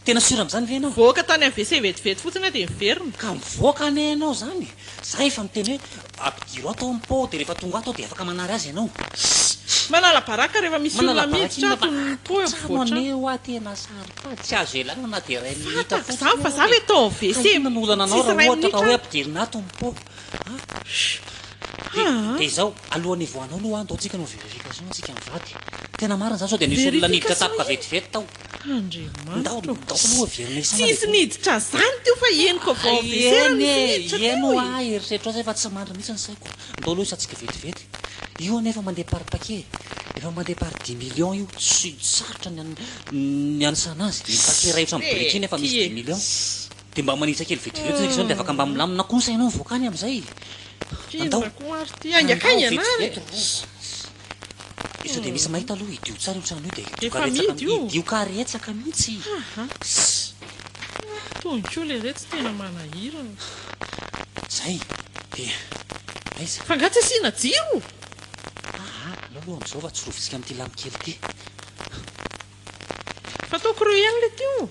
Tena sûr amin'izany ve ianao? Nivoaka tany amin'ny WC vetivety fotsiny aho dia niverina. Ka mivoaka anie ianao izany e! Za efa miteny hoe ampidiro ato ny pot dia rehefa tonga ato aho dia afaka manary azy ianao. Manala baraka rehefa misy olona Manala baraka miditra inona fa ato ny pot eo ato an-trano ampovoan-trano. anie hoa tena saro-pady, tsy azo ialana na dia iray minitra Fantako fotsiny izany fa aza za e! ve tao amin'ny Ka WC inona no olana anao tsisy raha iray ohatra ka minitra hoe aho. ampidirina ato ny pot a! Dia Aa. dia izao, alohan'ny hivoahanao aloha andao tsika hanao verification tsika mivady. Tena marina izany sao dia nisy olona niditra Verification tampoka inona? vetivety tao. Ndao Andriamanitra o! ndao aloha averina isana ilay Tsisy vola. niditra zany teo fa henoko avy ao WC raha Eny nisy e, niditra eny teo e! hoa, eritreritrao zay fa tsy mandry mihitsy ny saiko. Ndao aloha isantsika vetivety. Io anie efa mandeha par paquet e. Efa mandeha par dix millions io. Tsy sarotra ny ny anisana azy. Ny paquet iray ohatran'ny biriky iny efa misy dix millions. Dia mba manisa kely vetivety tsika izao dia afaka mba milamina koa ny sainao mivoaka any amin'izay. Andao. Inona koa ary ity? Andao Haingankaingana ary e! vetivety rova. Sao dia misy mahita aloha hidio tsara io trano io dia hidio Efa karetsaka amidy io. hidio karetsaka mihitsy. Aha. Tony koa leretsy tena manahirana. Zay dia aiza? Fa nga tsy asiana jiro? Aha, aleo aloha amin'izao fa tsorovitsika amin'ity lamy kely ity. Fa ataoko ireo ihany le teo.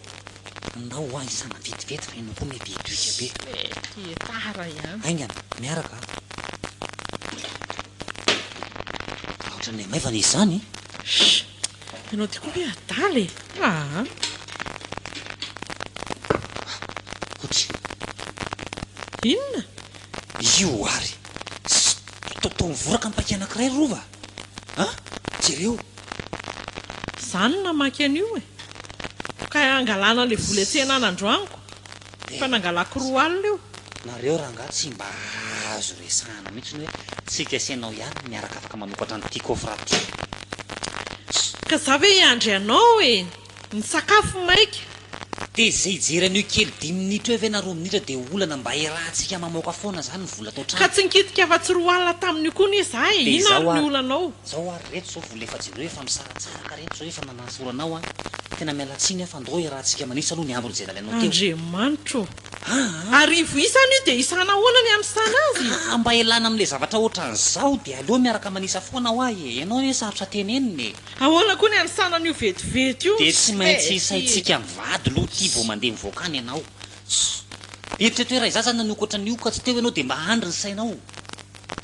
Ndao hoa hisana vetivety fa ianao koa mety hidoika be. Mety tara ihany. Haingana, miaraka a. Ohatran'ny maivana izy izany. Shh! Ianao ty koa ve adala e? Aa. Otry. Inona? Io ary. Toa mivoraka ny paquet anankiray ry Rova a! Jereo. Za no namaky an'io e. Ka hangalana an'ilay vola etsena anandroaniko. Efa nangalako 20 io. Nareo rangaha tsy mba azo resahana mihitsy ny hoe tsika sy ianao ihany no miaraka afaka manokatra an'ity coffre ty. Ka za ve hiandry anao e! Ny sakafo maika. Dia izay hijery an'io kely dimy minitra eo ve na roa minitra dia olana mba iarahantsika mamoaka foana zany ny vola tao Ka trano. tsy nikitika afa-tsy 20 tamin'io koa anie za e! Dia Inona izao ary ny ary, olanao? izao ary reto izao vola efa jereo efa misaratsaraka reto izao efa nanasoranao an! Tena miala tsiny aho fa ndao iarahantsika manisa aloha ny ambiny izay nalainao teo. Andriamanitro ô! Aa! Arivo isa an'io dia isana ahoana ny hanisana azy? Ka mba elana amin'ilay zavatra ohatran'izao dia aleo miaraka manisa foana hoa e! Ianao anie sarotra tenenina e! Ahoana koa ny hanisana an'io vetivety io? Dia tsy maintsy Tsy isaintsika mivady aloha ity vao mandeha mivoaka any ianao. Eritrereto hoe raha izaho izany nanoka ohatran'io ka tsy teo ianao dia mba andry ny sainao.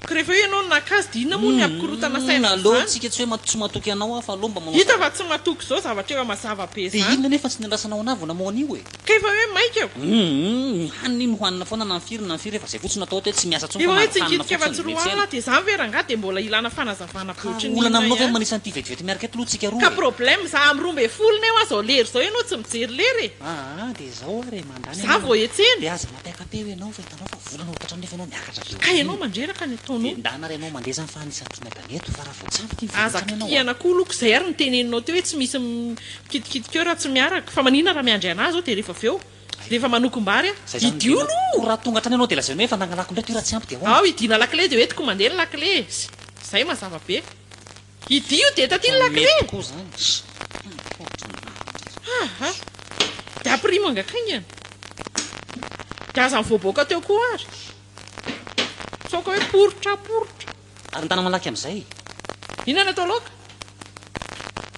Ka rehefa hoe ianao no naka azy dia inona moa ny hampikorontana Humm saina aleo amin'izany? tsika tsy hoe tsy matoky anao aho fa aleo mba manao Hita zavatra. fa tsy matoky izao zavatra efa mazava be Dia izany. inona nefa tsy niandrasanao anah vao namoha an'io e? Ka efa hoe maika ko. Humm ny hanina iny hohanina foana na ny firy na ny firy efa zay fotsiny atao ato hoe tsy miasa tsony Efa fa hoe tsy mandry hanina nikitika afa-tsy fotsiny roa be alina tsena. dia izany ve rangahy dia mbola ilana fanazavana be Ka ohatry ny olana inona aminao ve ny ihany? manisa an'ity vetivety miaraka eto aloha tsika roa Ka e? problème za amin'ny 12 neo aho zao lery zao ianao tsy mijery lery e! Aa dia zao ary e mandany Za ianao vao etsena. dia aza mampiaka-peo ianao fa hitanao fa volana ho tratra nefa ianao miakatra be Ka ohatran'iny. ianao mandreraka ny ataonao. Dia ndana ary ianao mandeha zany fa anisan'ny miadana eto fa raha vao tsy ampy ity Aza miverina hatrany ianao a! kitihana koa loko izay ary ny teneninao teo hoe tsy misy mikitikitika eo raha tsy miaraka fa maninona raha miandry anah zao dia rehefa avy eo rehefa manokom-bary aho Zay zany idio tena aloha! Koa raha tonga hatrany ianao dia lazainao hoe efa nangalako indray ity raha tsy ampy dia ahoana? Ao hidiana lakile dia hoentiko mandeha ny lakile e! Zay mazava be. Hidio dia taty ny Fa lakile! mety koa zany. Aha! Dia ampirimo angakaingana. Dia aza mivoaboaka teo koa ary. Sao ka hoe poritra poritra. Ary ny tana malaky amin'izay. Inona no atao laoka?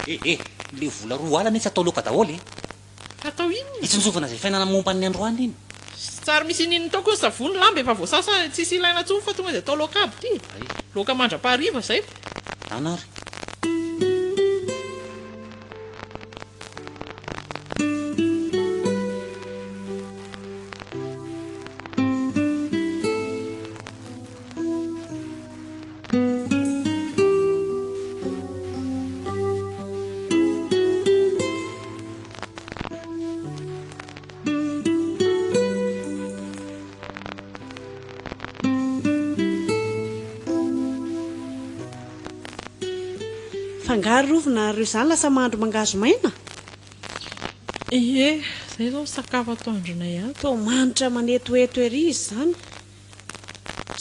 Eh eh! Le vola 20 anie tsy atao laoka daholo e! Atao inona? Hitsinjovana izay fiainana momba ny androany iny. Tsy ary misy ininin'ny tao koa ny savony, lamba efa voasasa tsisy ilaina intsony fa tonga dia atao laoka aby ity. Laoka mandra-pahariva izay. Ndana ary. Fa nga ry Rovina ary izany lasa mahandro mangahazo maina? Ie, izay izao ny sakafo atoandronay ato. Toa manitra manetoeto ery izy izany.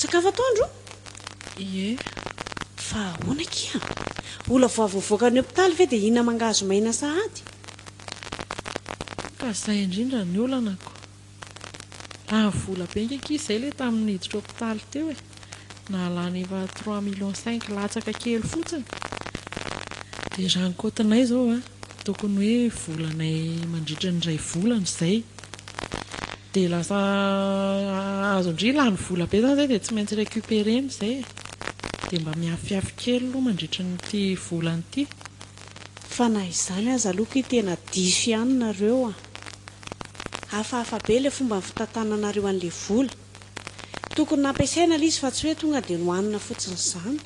Sakafo atoandro? Ie. Fa ahoana akia? Olona vao avy nivoaka ny hopitaly ve dia hihina mangahazo maina sahady? Ka zay indrindra ny olana ko. Lany vola be nge akia zay le tamin'ny niditra hopitaly teo e. Nahalany efa trois millions cinq latsaka kely fotsiny. Dia raha ny kaotinay zao a, tokony hoe volanay mandritra ny iray volana izay. Dia lasa azon-dry lany vola be zany zay dia tsy maintsy récupérer-na izay e. Dia mba miafiafy kely aloha mandritra an'ity volana ity. Fa na izany aza aloha ky tena diso ihany nareo a! Hafahafa be le fomba fitantananareo an'le vola. Tokony nampiasaina le izy fa tsy hoe tonga dia nohanina fotsiny izany.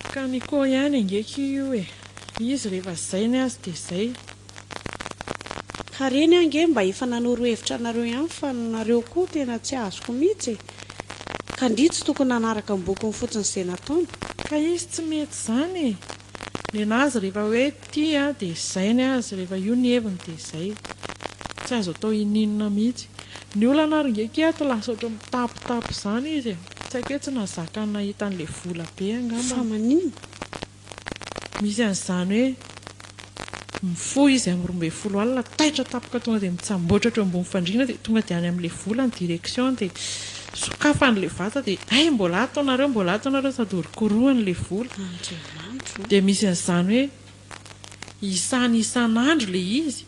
Ka ny ko ihany ange ki io e! Izy rehefa zay ny azy dia zay. Ka reny ange mba efa nanoro hevitra anareo ihany fa nareo koa tena tsy azoko mihitsy e! Ka ndry tsy tokony nanaraka ambokony fotsiny ze nataony. Ka izy tsy mety zany e! Nenazy rehefa hoe tia dia zay ny azy, rehefa io ny heviny dia zay. Tsy azo atao ininona mihitsy. Ny olana ary nge ki ato lasa ohatran'ny mitapitapy zany izy e! Tsy haiko hoe tsy nahazaka ny nahita an'ilay vola be angamba. Fa maninona? Misy an'izany hoe mifoha izy amin'ny 12 alina, taitra tampoka tonga dia mitsamboatra hatreo ambony fandriana dia tonga dia any amin'ilay vola ny direction dia sokafany ilay vata dia hay mbola ato nareo, mbola ato nareo sady orokorohany ilay vola. Andriamanitro o! Dia misy an'izany hoe isany isan'andro ilay izy.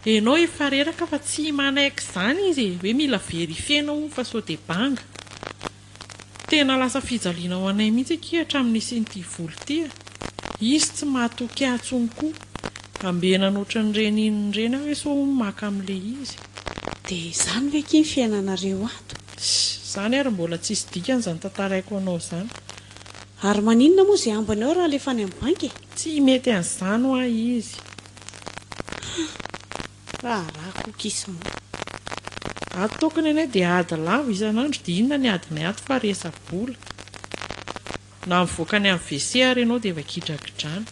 Enao efa reraka fa tsy manaiky izany izy e, hoe mila verifier-nao hono fa sao dia banga. Tena lasa fijaliana ho anay mihitsy akia hatramin'ny nisian'ity vola ity a! Izy tsy mahatoky ahy intsony koa. Ambenana ohatran'ireny inona ireny aho hoe sao maka amin'ilay izy. Dia izany ve akia ny fiainanareo ato? Tssy, izany ary mbola tsisy dikany izany tantaraiko anao izany. Ary maninona moa izay ambiny ao raha alefa any amin'ny banky e? Tsy mety an'izany hoa izy. Hum, raharaha cookies moa. Ato tokony anie dia ady lava isan'andro dia inona ny adinay ato fa resa-bola. Na mivoaka any amin'ny WC ary ianao dia efa gidragidrana.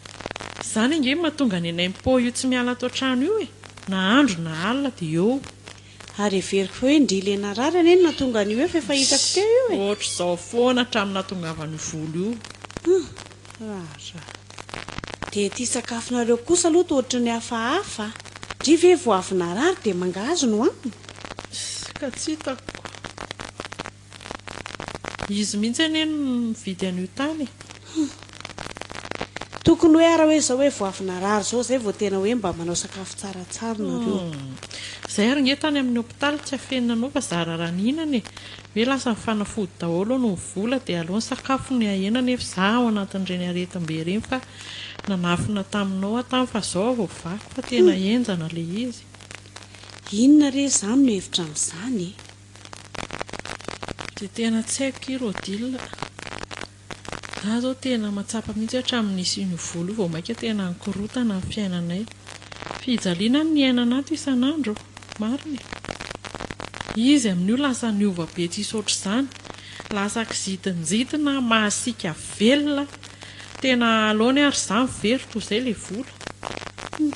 Izany ange no mahatonga ny anay mipô io tsy miala ato an-trano io e! Na andro na alina dia eo. Ary heveriko fa hoe ndry le narary anie no nahatonga an'io eo fa efa hitako teo io e! Ohatr'izao foana hatramin'ny nahatongavan'io volo io. Hum! Raharaha. Dia ity sakafonareo kosa aloha toa ohatry ny hafahafa a! Ndry ve vao avy narary dia mangahazo no hanina? Ka tsy hitako. Izy mihitsy anie no nividy an'io tany e. Hum. Tokony hoe ara hoe izao hoe vao avy narary izao izay vao tena hoe mba manao sakafo tsaratsara nareo. Hum. Izay ary nge tany amin'ny hopitaly tsy afenina anao fa zara raha nihinana e. Hoe lasa ny fanafody daholo no ny vola dia aleo ny sakafo no ahena nefa za ao anatin'ireny aretim-be ireny fa nanafina taminao aho tany fa zao aho vao vaky fa tena henjana le izy. Inona re izany no hevitra amin'izany e? Dia tena tsy haiko ky Rodile a! Za zao tena mahatsapa mihitsy hoe hatramin'ny nisian'io vola io vao mainka tena nikorotana ny fiainanay. Fijaliana no niainana ato isan'andro, marina e! Izy amin'io lasa niova be tsisy ohatr'izany, lasa kizitinjitina, masiaka velona, tena aleony ary za mivery toa izay ilay vola. Hum.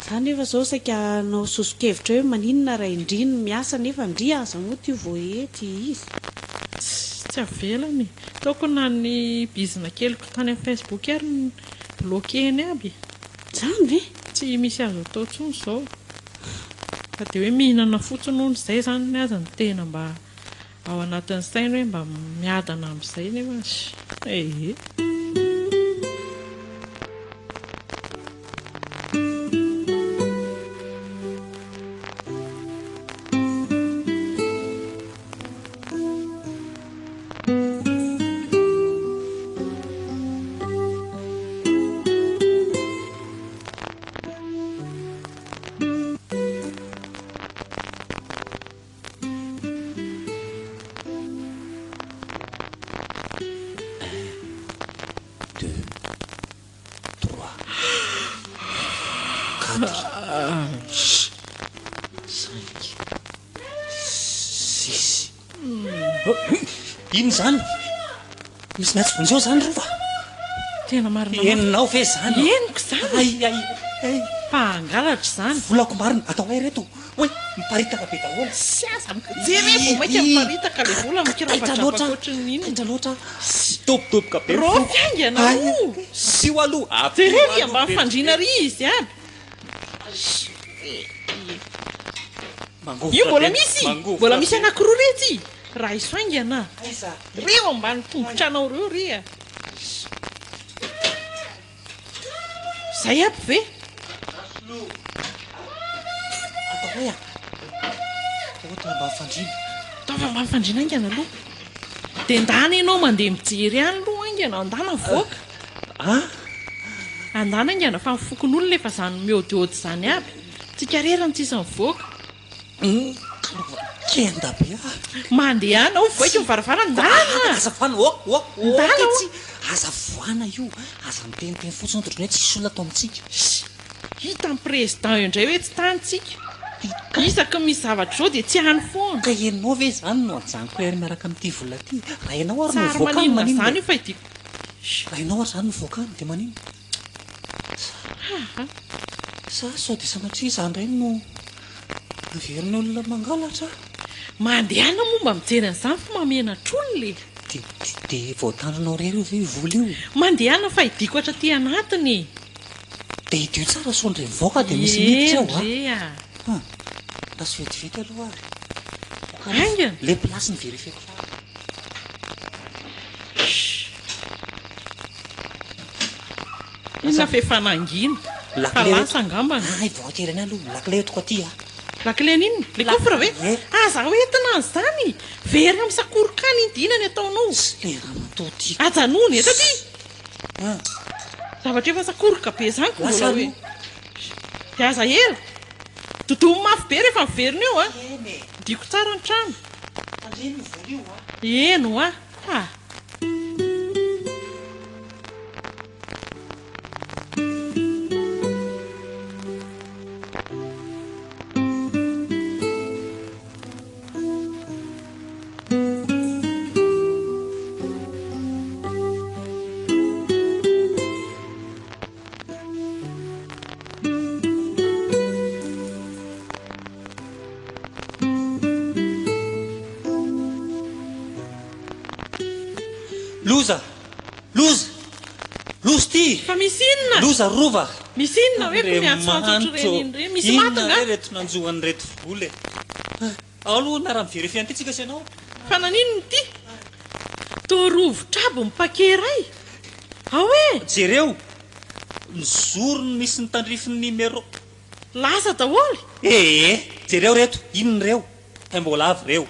Za nefa zao saika hanao soso-kevitra hoe maninona raha i ndry no miasa nefa ndry aza moa ty vao hety izy. Tsy avelany e. Ataoko na ny bizina keliko tany amin'ny facebook ary no bloquer-ny aby e. Zany ve? Tsy misy azo atao intsony izao. Fa dia hoe mihinana fotsiny hono izay izany ny aza no tena mba Ao anatin'ny sainy hoe mba miadana amin'izay nefa ee. Un, deux, trois, quatre, cinq, six. Inona izany? Misy miantso vonjeo izany Rova? Tena marina mafy. Henonao ve izany? Henoko izany. Ay ay ay. Fa hangalatra izany. Volako marina, atao hay reto. Oay, miparitaka be daholo. Tsy aza mijery e, vao mainka miparitaka ilay vola mikirapadrapaka ohatran'ny inona. Taitra loatra, dobodoboka be ny foko. Raofy haingana aloha. Asio aloha, ampio Jereo aloha ery ambany fandriana ery izy aby. Mangovitra Io mbola be, misy, mangovitra mbola misy be. anankiroa retsy. Raiso haingana. Aiza? Reo ambany tongotranao reo re a. Zay aby ve? Atao hoe a. Ohatra ambany fandriana. Ataovy ambany fandriana haingana aloha. Dia ndana ianao mandeha mijery any aloha haingana, andana avoaka. A? Andana haingana fa ny fokonolona efa zany miôdiôdy zany aby. Tsika rery no tsisy mivoaka. Kenda be ah. Mandehana ao voaiko ny varavarana ndana. Aza voana oh oh oh Ndana tsy aza voana io aza miteniteny fotsiny ohatran'ny hoe tsisy olona ato amintsika. Hitan'ny président eo indray hoe tsy tany tsika. Isaky ny misy zavatra izao dia tsy any foana. Ka ianao ve izany no ajanoko ery miaraka amin'ity vola ity? Raha ianao ary no Tsary mivoaka any maninona maninona izany e? io fa ity. Raha ianao ary izany no mivoaka any dia maninona? Sa sao dia sanatria izaho indray no heverin'ny olona mangalatra? Mandehana moa mba mijery an'izany fa mahamenatr'olona e! Dia dia voatandrinao irery io ve io vola io? Mandehana fa hidiako hatraty anatiny e! Dia hidio tsara sao ndry mivoaka dia misy miditra ao a! Eny re a! Hum! Lasa vetivety aloha ary. Haingana! Le place no verifieko tsara. Inona fa efa nangina? Fa lasa angambany. Hay vao kely any aloha, lakile entiko aty a. Lakile an'inona? Le coffre ve? Ie. Aza hoentina an'izany! Very amin'ny sakoroka any iny dina ny ataonao. Le ramatoa ty. Ajanony eto aty! Ah. Zavatra efa sakoroka be izany ko Lasa mbola hoe. aloha. Dia aza ela. Dodomy mafy be rehefa miverina eo a. Eny e. Diako tsara ny trano. Tandremo io vola io a. Eny hoa. Ha. Loza! Loza! Loza ity! Fa misy inona? Loza rova! Misy inona hoe ko miantsoantso ohatr'ireny iny ireny? Misy maty Inona nga? re reto nanjo an'ireto vola e? Ao aloha miara-mi-verifier an'ity tsika sy ianao. Fa naninona ity? Toa rovitra aby ny paquet iray. Ao e! Jereo! Ny zorony misy ny tandrifin'ny numéro. Lasa daholo? Ee! Jereo reto, inona ireo? Taim-boalavo ireo.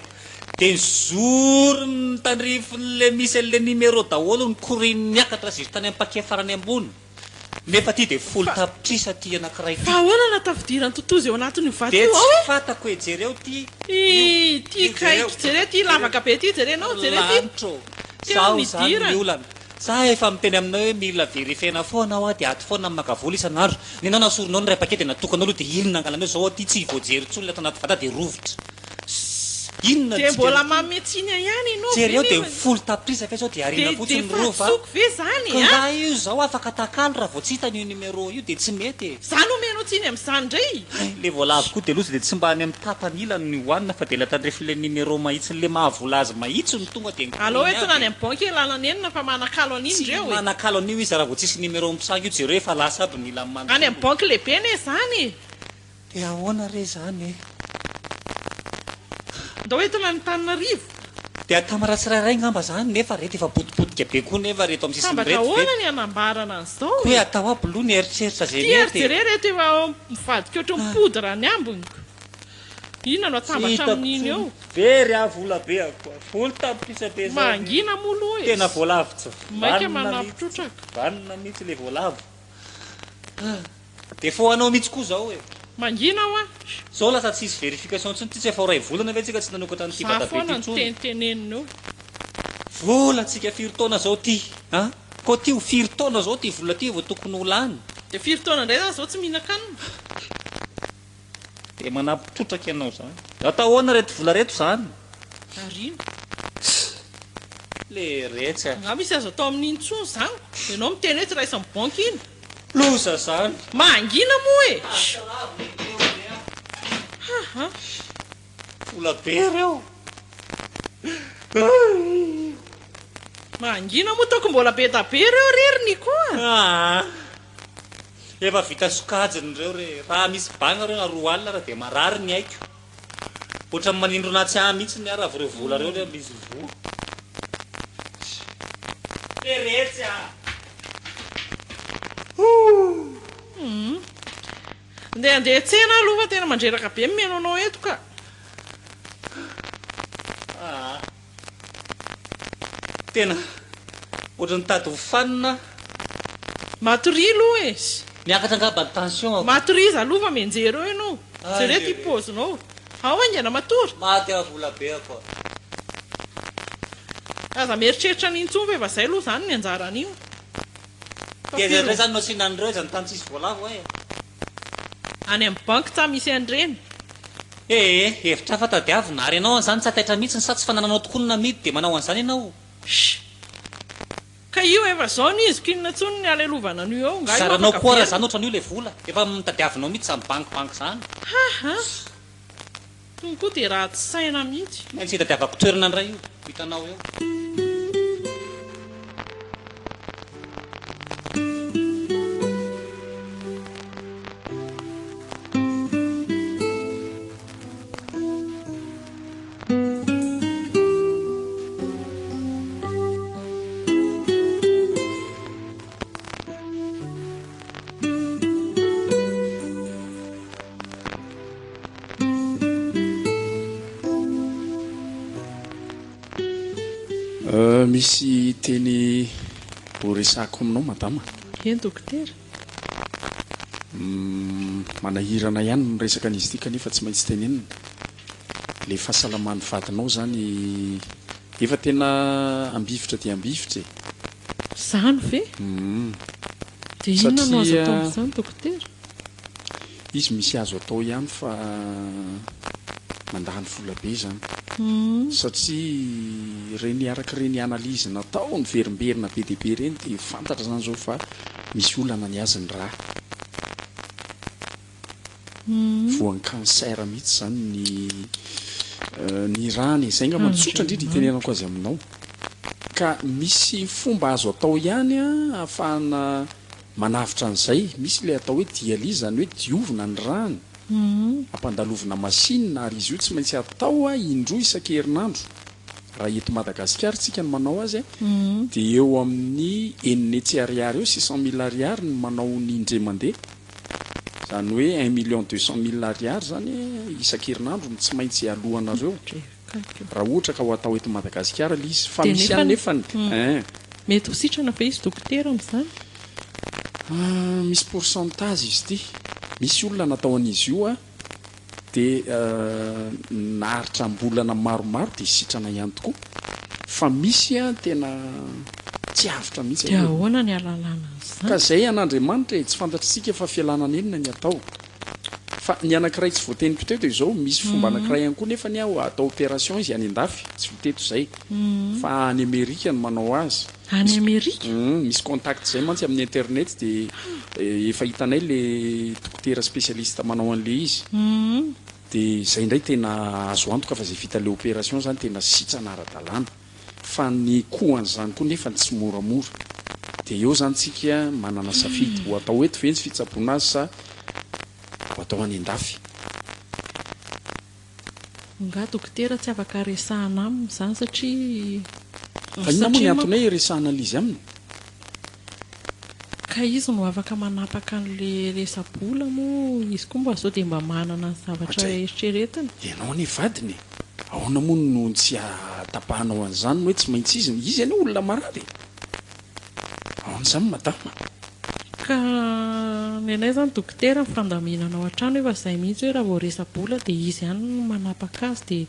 Dia ny zorony tandrifin'ilay misy an'ilay numéro daholo ny koriny niakatra jusqu'à tany amin'ny paquet farany ambony. Nefa ty dia folo tapitrisa ty anakiray ty. Fa ahoana na tafidiran'ny totozy eo anatin'io vato Dia io ao tsy e? fantako e, jereo ty, io, Ih, ty io jereo, kaiky, jereo ty jereo. lavaka be ty, jerenao, jereo ty. Lanitra ô, Teo zaho no izany ny nidirany. olana. Za efa miteny aminao hoe mila verifier-na foana aho dia ato foana maka vola isan'andro. Nenao nasorinao ny iray paquet dia natokanao aloha dia inona angalanao zao aty tsy voajery intsony ilay ato anaty vata dia rovitra. Inona Dia mbola dikan'ity? manome tsiny ahy ihany ianao ve Jereo dia nefa? folo tapitrisa ve zao dia ariana Dia fotsiny dia ny rova? fahadisoako ve izany Ka a? nga io zao afaka atakalo raha vao tsy hitany io numéro io dia tsy mety e. Za no omenao tsiny amin'izany indray? Hay, le voalavo koa dia loza dia tsy mba any amin'ny tapany ilany no hohanina fa dia ilay tandrifin'ilay numéro mahitsin'ilay mahavola azy mahitsy no tonga dia Aleo mikoriny entina aby any e. amin'ny banky ialana nenina fa manakalo an'iny Tsy ireo e. manakalo an'io izy raha vao tsisy numéro mitranga io jereo efa lasa aby ny ilany Any manontolo. amin'ny banky lehibe anie izany e. Dia ahoana re izany e? Ndao entina any Antananarivo. Dia atamara tsirairay ngamba zany nefa reto efa potipotika be koa nefa reto amin'ny sisiny Sambatra reto ve? ahoana ny hanambarana an'izao Koa hoe e? atao aby loha ny eritreritra zay Ty ary mety e. jereo reto efa mivadika ohatran'ny poudre ny ambiny ko. Inona no Tsy atambatra hitako amin'iny tsony. eo? Very aho vola be akoa. Folo tapitrisa be zany. Mangina moa aloha e. Tena voalavo tsy Maika vanona manampy mihitsy. trotraka. Vanona mihitsy le voalavo. Défaut anao mihitsy koa zao e. Mangina hoa. Zao lasa tsisy verification tsony ty tsy efa ho ray volana ve tsika tsy nanokatra an'ity Za vata be foana ty no tsony. tenitenenina eo. Vola tsika firy taona zao ty a! Koa ty ho firy taona zao ty vola ty vao tokony ho lany. Dia firy taona indray za zao tsy mihinan-kanina. Dia manampy trotraka ianao zany. Atao ahoana reto vola reto zany? Ariana. Le retsy a. Angaha misy azo atao amin'iny intsony zany? Ianao miteny hoe tsy raisin'ny banky iny. Loza zany. Mangina moa e! Haha. Vola be reo. Mangina moa taoko mbola be da be reo re ry Nico a! Aa. Efa vita sokajiny reo re. Raha misy banga reo na 20 raha dia marary ny aiko. Ohatran'ny manindrona tsy ahy mihitsy ny ahy raha vao reo vola reo re misy voa. Teretsy a! Humm. Ndeha handeha tsena aloha fa tena mandreraka be ny mihaino anao eto ka. Aa. Tena ohatran'ny tady ho fanina aho. Matoria aloha e. Miakatra angamba ny tension ako. Matoriza aloha fa mianjera eo ianao. Jereo ity paozinao. Ao haingana matory. Maty aho vola be ako a. Aza mieritreritra an'iny intsony fa efa zay aloha zany ny anjaran'io. Dia aiza indray zany no asiana an'ireo aiza ny tany tsisy voalavo eh. Any amin'ny banky tsa misy an'ireny. Ee, hevitra hafa tadiavina, ary ianao an'izany tsy hataitra mihitsy sa tsy fanananao tokoa no namidy dia manao an'izany ianao? Shh. Ka io efa zao ny izy k'inona tsony ny alelovana an'io eo, nga io Zaranao afaka koa raha velona. zany ohatran'io ilay vola, efa notadiavinao mihitsy izany banky banky izany. Haha. Tony koa dia ratsy saina mihitsy. Maintsy hitadiavako toerana indray io, ho hitanao eo. Misy teny Ho resahako aminao madama. Eny dokotera. Humm, manahirana ihany ny miresaka an'izy ity kanefa tsy maintsy tenenina. Ilay fahasalaman'ny vadinao izany efa tena ambivitra dia ambivitra e. Izany ve? Humm. Dia inona no azo atao Satria amin'izany dokotera? izy misy azo atao ihany fa mandany vola be izany. Satria ireny araka ireny analyse natao niverimberina be dia be ireny dia fantatra izany izao fa misy olana ny azy ny ra. Voan'ny cancer mihitsy izany ny ny rany e. Izay angamba no tsotra indrindra itenenako azy aminao. Ka misy fomba azo atao ihany ahafahana manavotra an'izay. Misy ilay atao hoe dialyse, izany hoe diovina ny rany, ampandalovina machine ary izy io tsy maintsy atao indroa isan-kerinandro. Raha eto Madagasikara isika no manao azy dia eo amin'ny 600 ariary eo, 600 000 ariary ny manao ny indray mandeha. Izany hoe un million deux cent mille ariary izany isan-kerinandro no tsy maintsy aloanareo raha ohatra ka ho atao eto Madagasikara ilay izy. Fa Dia misy ihany nefany nefany ein. Mety ho sitrana ve izy dokotera amin'izany? Misy pourcentage izy ity. Misy olona natao an'izy io Dia naharitra am-bolana maromaro dia sitrana ihany tokoa. Fa misy tena tsy avotra mihitsy Dia aloha. ahoana ny ahalalana an'izany? Ka izay an'Andriamanitra e, tsy fantatr'isika fa fialana nenina ny atao. Fa ny anankiray tsy voateniko teo dia izao, misy fomba anankiray ihany koa nefany aho atao opération izy any an-dafy, tsy ho teto izay, fa any Amerika no manao azy. Any Amerika? Humm, misy contact zay mantsy amin'ny internet dia efa hitanay le dokotera spécialiste manao an'le izy. Dia izay indray tena azo antoka fa izay vita le opération zany tena sitrana ara-dalàna. Fa ny coût an'izany koa nefany tsy moramora. Dia eo zany tsika manana safidy, ho atao eto ve ny fitsaboana azy sa ho atao any an-dafy. Nga dokotera tsy afaka resahana aminy izany satria Fa inona moa ny satria antony manko hoe hiresahana an'izy aminy? Ka izy no afaka manapaka an'le resa-bola moa izy koa mba sao dia mba manana ny zavatra Ohatray, eritreretiny. ianao anie vadiny e! Ahoana moa no tsy ahatapahanao an'izany hoe tsy maintsy izy, izy anie olona marary e! Ahoana izany madama? Ka ny anay izany dokotera ny fandaminana ao an-trano efa izay mihitsy hoe raha vao resa-bola dia izy ihany no manapaka azy dia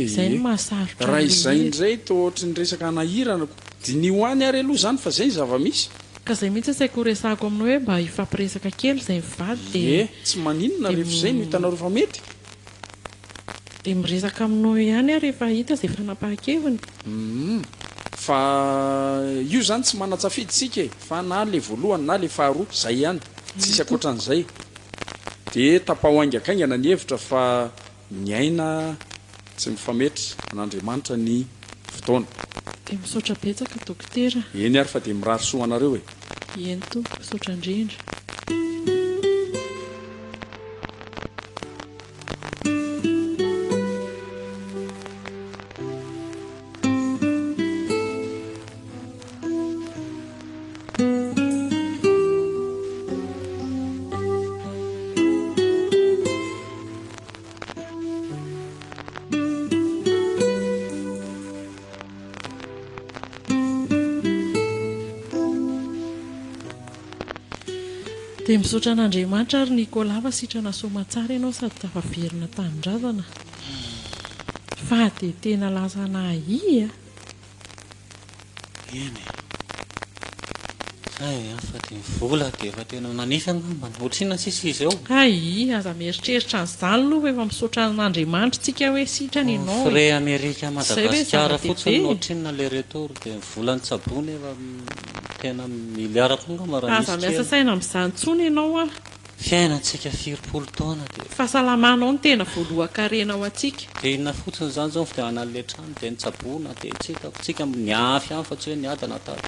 izay Ee, no mahasarotra raha an'ilay izay izy. indray toa ohatry ny resaka hanahirana ko. Diniho any ary aloha izany fa izay ny zava-misy. Ka izay mihitsy asaiko horesahako aminao hoe mba hifampiresaka kely izay mivady dia Ie, tsy maninona dia rehefa izay no hitanareo fa mety. Dia miresaka aminao ihany aho rehefa hita izay fanapahan-keviny. Humm. Fa io zany tsy manan-tsafidy isika e, fa na le voalohany na le faharoa, zay ihany, tsisy ankoatran'izay. De tapaho haingakaingana ny hevitra fa ny aina tsy mifametra, an'Andriamanitra ny fotoana. Dia misaotra betsaka Dokotera. Eny ary fa dia mirary soa anareo e. Eny tompoko, misaotra indrindra. Dia misaotra an'Andriamanitra ary Nicolas fa sitrana soamatsara ianao sady tafaverina tanindrazana fa dia tena lasa nahia a! Eny e! Zay ihany fa dia ny vola dia efa tena nanify angambany, ohatrinona sisa izy eo? Hay, aza mieritreritra an'izany aloha fa efa misaotra an'Andriamanitra tsika hoe sitrana ianao e! Frais Amerika Zay ve Madagasikara zava-dehibe fotsiny no e! ohatrinona le retour dia ny vola nitsaboana efa Tena milliard koa angamba raha Aza misy miasa kely. saina amin'izany intsony ianao an! Fiainantsika firipolo taona dia. Fahasalamanao no tena voalohan-karena ho antsika. Dia inona fotsiny izany izao ny fidianana an'ilay trano dia nitsaboana dia tsy hitako. Tsika niafy ihany fa tsy hoe niadana tato.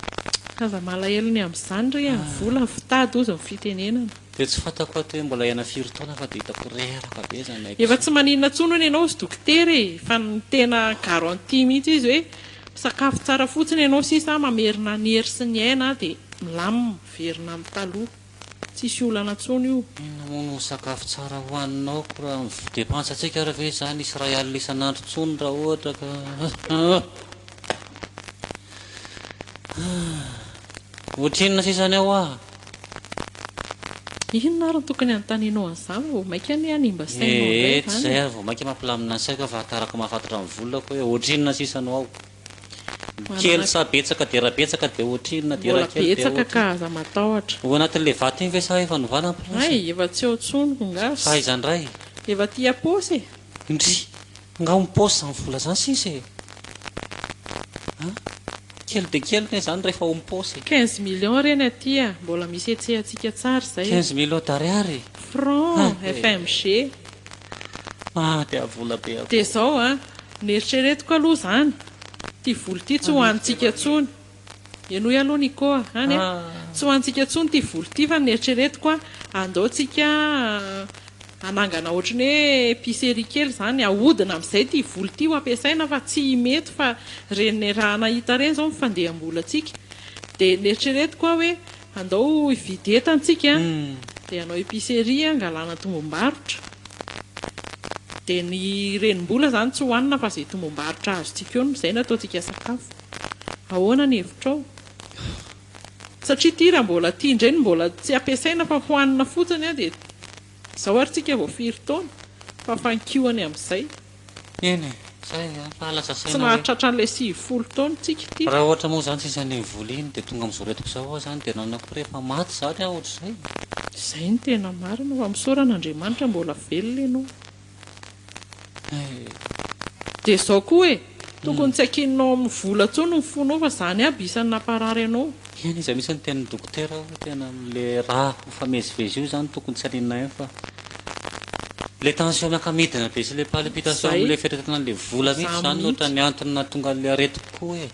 Aza malahelo ny amin'izany re an! Vola ny fitady hozy ny fitenenana. Dia tsy fantako ato hoe mbola hiaina firy taona fa dia hitako reraka be izany aiko Efa izany. tsy maninona intsony hono ianao hozy dokotera e! Efa tena garantie mihitsy izy hoe Misakafo tsara fotsiny ianao sisa mamerina ny hery sy ny aina dia milamina, miverina amin'ny taloha. Tsisy olana intsony io. Inona moa no sakafo tsara hohaninao ko raha ny depense antsika ary ve izany hisy iray alina isan'andro intsony raha ohatra ka. Ohatrinona sisa ny ao ah? Inona ary no tokony hanontanianao an'izany vao maika anie hanimba sainao indray Ee, tsy izany izay e. ary vao maika mampilamina ny saiko fa hatarako mahafantatra ny volako hoe ohatrinona sisa no ao. Kely Manana sa betsaka dia raha betsaka dia ohatrinona dia mbola raha kely dia betsaka ka ohatrinona. aza matahotra. Ao anatin'ilay vato iny ve sa efa novana ny place e? Hay, efa tsy ao intsony nga. Fa aiza indray? Efa aty am-paosy e. Ndry! Nga ao am-paosy izany vola izany sisa e? An? Kely dia kely anie izany rehefa ao am-paosy e. 15 millions re ny aty a! Mbola misy hetsehantsika tsara izay e. 15 millions d'ariary? Francs, Ah! FMG. Ah! Dia vola be Dia akory. izao an, neritreretiko aloha izany, ity vola ity tsy ho antsika intsony. Henoy aloha Nico a, any a! Tsy ho antsika intsony ity vola ity fa neritreretiko a, andao tsika hanangana ohatry ny hoe épicerie kely izany, ahodina amin'izay ity vola ity ho ampiasaina fa tsy mety fa ireny raha nahita ireny izao ny fandeham-bolantsika. Dia neritreretiko aho hoe andao hividy entana tsika dia hanao épicerie hangalana tombom-barotra. Dia ny renim-bola izany tsy hohanina fa izay tombom-barotra azontsika eo no izay no ataontsika sakafo. Ahoana ny hevitrao? Satria ity raha mbola ity indray no mbola tsy ampiasaina fa hohanina fotsiny dia izao ary tsika vao firy taona fa fankioany amin'izay. Eny e, zay a, fa lasa Tsy saina hoe. mahatratra an'ilay 90 taona tsika ity. Raha ohatra moa zany sisa an'iny vola iny dia tonga amin'izao aretiko izao aho zany dia nanana koa rehefa maty zany aho ohatr'izay. Izay no tena marina fa misaora an'Andriamanitra mbola velona ianao. Dia izao koa e! Tokony tsy ankininao amin'ny vola intsony ny fonao fa izany aby isan'ny namparary anao. Eny iza mihitsy no tenin'ny dokotera hoe tena le rà mifamezivezy io izany tokony tsy haninona ihany fa le tension miaka-midina be sy le palpitation Zay. amin'le fieritreretana an'le vola mihitsy Zany izany no mihitsy. ohatran'ny antony nahatonga an'le aretiko koa e.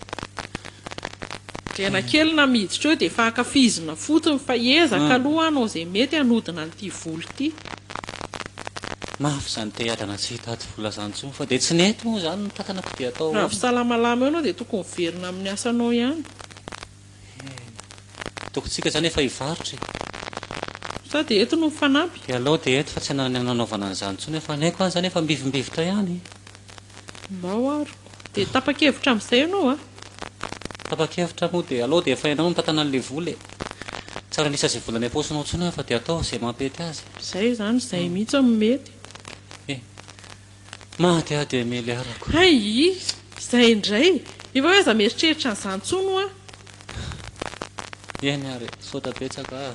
Drena kely na miditra eo dia efa ankafizina fotsiny fa hiezaka aloha hanao izay mety hanodina an'ity vola ity. Mafy izany te hiadana tsy hitady vola izany intsony fa dia tsy nety moa izany ny tantanako dia atao Raha ahoana. avy salamalama eo ianao dia tokony miverina amin'ny asanao ihany. Eny. Tokony tsika izany efa hivarotra e. Sa dia eto no mifanampy? Dia alao dia eto fa tsy hanana ny nanaovana an'izany intsony fa ny aiko any izany efa mbivimbivitra ihany. Ndao ary. Dia tapa-kevitra amin'izay ianao a! Tapa-kevitra moa dia alao dia efa ianao no mitantana an'ilay vola e! Tsy ary an'isa izay vola any am-paosinao intsony aho fa dia ataovy izay mampety azy. Izay izany, izay mihitsy no mety. E! Maty aho dia miliarako. Hay! Izay indray! Efa hoe aza mieritreritra an'izany intsony hoa! Eny ary e! Misaotra betsaka a!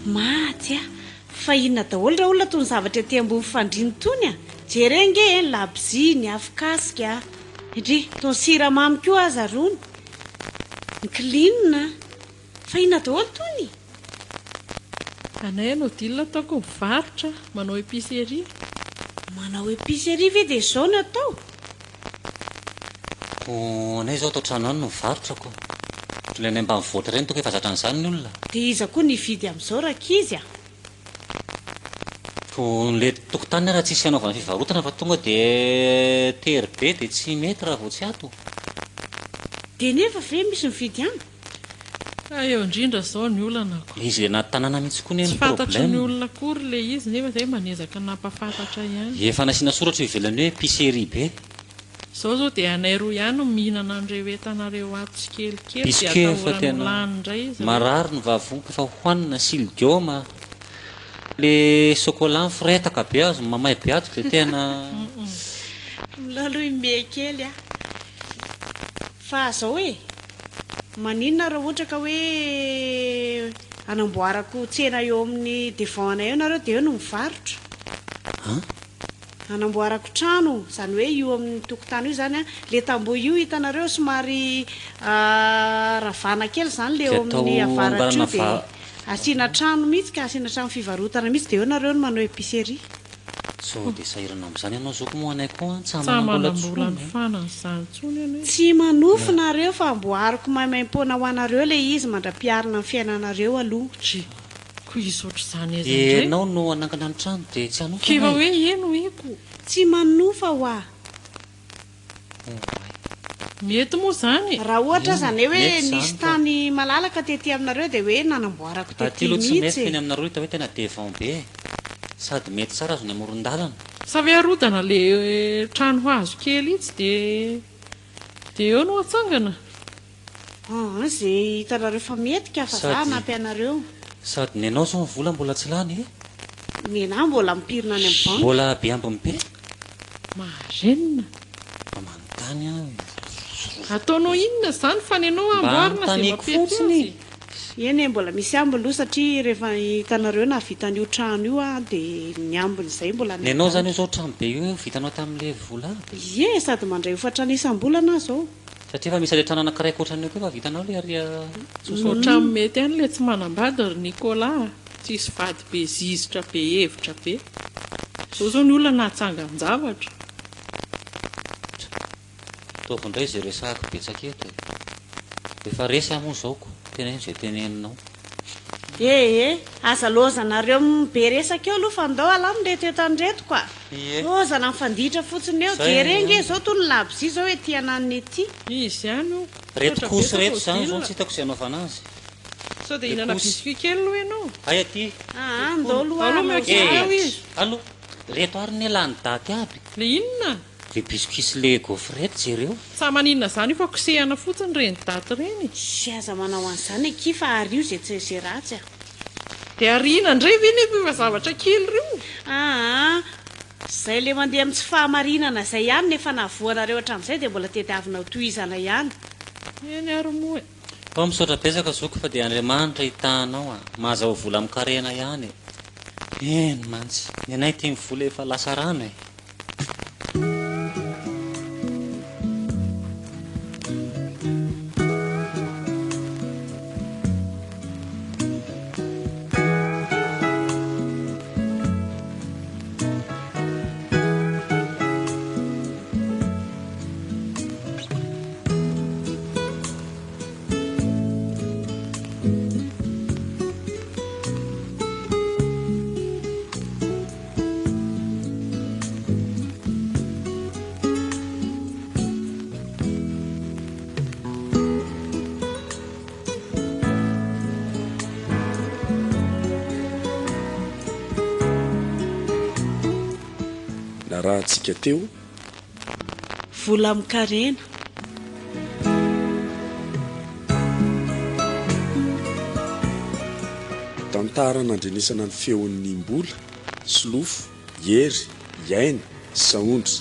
Maty a! Fa inona daholo raolona itony zavatra ety ambony fandriana itony a! Jereo ange e, ny labozia, ny afokasika a! Ndry, itony siramamy koa aza rony! Ny kilinina a! Fa inona daholo itony? Anay anao deal ataoko mivarotra, manao épicerie. Manao épicerie ve dia izao no atao? Ko anay zao ato an-trano any no mivarotra ko. Ilay any ambanivohitra ireny toko efa zatra an'izany ny olona. Dia iza koa no hividy amin'izao rankizy a? Ko le tokotaniny ara tsisy hanaovana fivarotana fa tonga dia tery be dia tsy mety raha vao tsy ato. Dia nefa ve misy mividy any? Ka eo indrindra izao ny olana ko. Izy le anaty tanàna mihitsy koa ne Tsy ny fantatry ny problème. olona akory le izy nefa zay manezaka nampafantatra ihany. Efa nasiana soratra eo ivelany hoe épicerie be. Zao zao dia anay roa ihany no mihinana an'ireo entanareo ato tsikelikely dia Biscuit efa atahorany ho tena lany indray izy ireo. marary ny vavoniko efa hohanina sildioma le chocolat miforetaka be azo mamay be ato de tena. Mbola aloha himehy kely aho. Fa zao e, maninona raha ohatra ka hoe anamboarako tsena eo amin'ny devant anay eo nareo dia eo no mivarotra? An? Anamboarako trano, izany hoe io amin'ny tokotany io izany an, le tamboho io hitanareo somary ravana kely izany le Dia eo amin'ny atao avaratra io ambarana dia va. asiana trano mihitsy ka, asiana trano fivarotana mihitsy dia eo nareo no manao épicerie. Sao dia sahirana amin'izany ianao zoky moa anay koa an, tsa Tsa manam-bola manam-bola tsony e. anofana an'izany tsony anie. Tsy manofy nareo fa amboariko maimaimpoana ho anareo le izy mandra-piharina ny fiainanareo aloha. Dry, ko izy ohatr'izany aiza indray? Ianao no hanangana ny trano dia tsy hanofa K'efa anay? hoe eny hoeko. Tsy manofa hoa. Oay. Mety moa zany e. Raha ohatra aza Eny, anie hoe mety nisy izany fa. tany malalaka tety aminareo dia hoe nanamboarako Aty tety aloha tsy mety mihitsy fa e. eny aminareo hita hoe tena devant be e. Sady mety tsara azony amoron-dalana. Sa ve arodana le trano hazo kely itsy de de eo no atsangana? Aa ze hitanareo fa mety ka fa za Sady hanampy anareo. sady nenao zao ny vola mbola tsy lany e. Nenah mbola mipirina any am banky. Mbola be ambiny be. Marenina. Mba manontany aho e. Ataonao inona izany fa nenao Mba amboarina ze anontaniako mampety fotsiny azy. e. Eny e, mbola misy ambiny aloha satria rehefa hitanareo nahavita an'io trano io aho dia ny ambiny izay mbola any Nenao zany io am-banky. zao trano be io vitanao tamin'le vola aby? Ie, sady mandray hofatrano isam-bolana aho izao. Satria efa misy le trano anakiray ankoatran'io koa efa vitanao le ary Sosoa. Ohatran'ny mety ihany le tsy manambady ry Nicolas a! Tsisy vady be zizitra be hevitra be. Zao zao ny olona nahatsangan-javatra. Ataovy indray izay resahako betsaka eto e. Efa resy aho moa izao ko. Teneno izay teneninao. Ee, aza lozanareo be resaka eo aloha fa ndao alamina ireto entana ireto ka. Ie. Lozana mifanditra fotsiny eo. Zay Jereo ange ihany. izao tony labozia izao ety ananona ety. Izy ihany io. Reto Misaotra koso betsaka reto izany izao Odile. tsy hitako izay anaovana azy. Sao dia Le hihinana koso. biscuit kely aloha ianao? Hay aty. Aa, ndao aloha Aleo hanao omeo kely zavatra. eo izy. Allo. Reto ary ne lany daty aby. Le inona? Le biscuit sy le gaufrette jereo. Tsa maninona zany io fa kosehana fotsiny ireny daty ireny e. Tsy aza manao an'izany akia fa ario izay tsy izay ratsy a. Dia ariana indray ve nefa efa zavatra kely ireo? Aa, izay le mandeha amin'ny tsy fahamarinana izay ihany no efa nahavoa anareo hatramin'izay dia mbola tediavina ho tohizana ihany. Eny ary moa e. Fa misaotra betsaka zoky fa dia Andriamanitra hitahanao a! Mahazaho vola amin-karena ihany e! Eny mantsy, ny anay ity ny vola efa lasa rano e! Narahantsika teo. Vola amin-karena. Tantara nandrenesana ny feon'ny Mbola, Solofo, Hery, Iaina, Sahondra.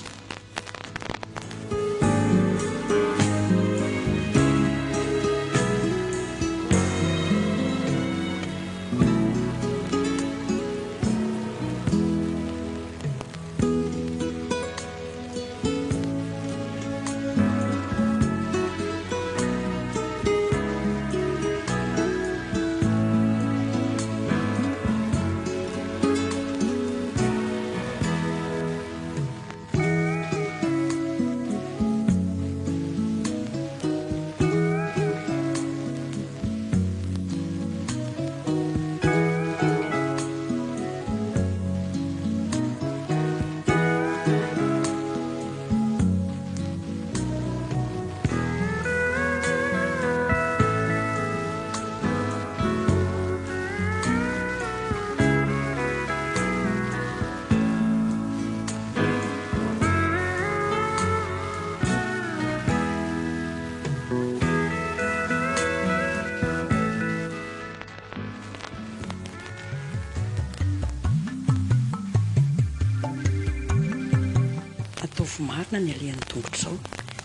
Ataovy marina ny alehan'ny tongotrao,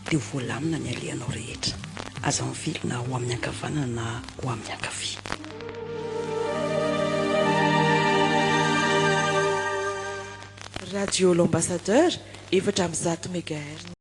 dia ho voalamina ny alehanao rehetra. Aza mivily na ho amin'ny ankavanana na ho amin'ny ankavia. Radio L'Ambassadeur, 104 mégahertz.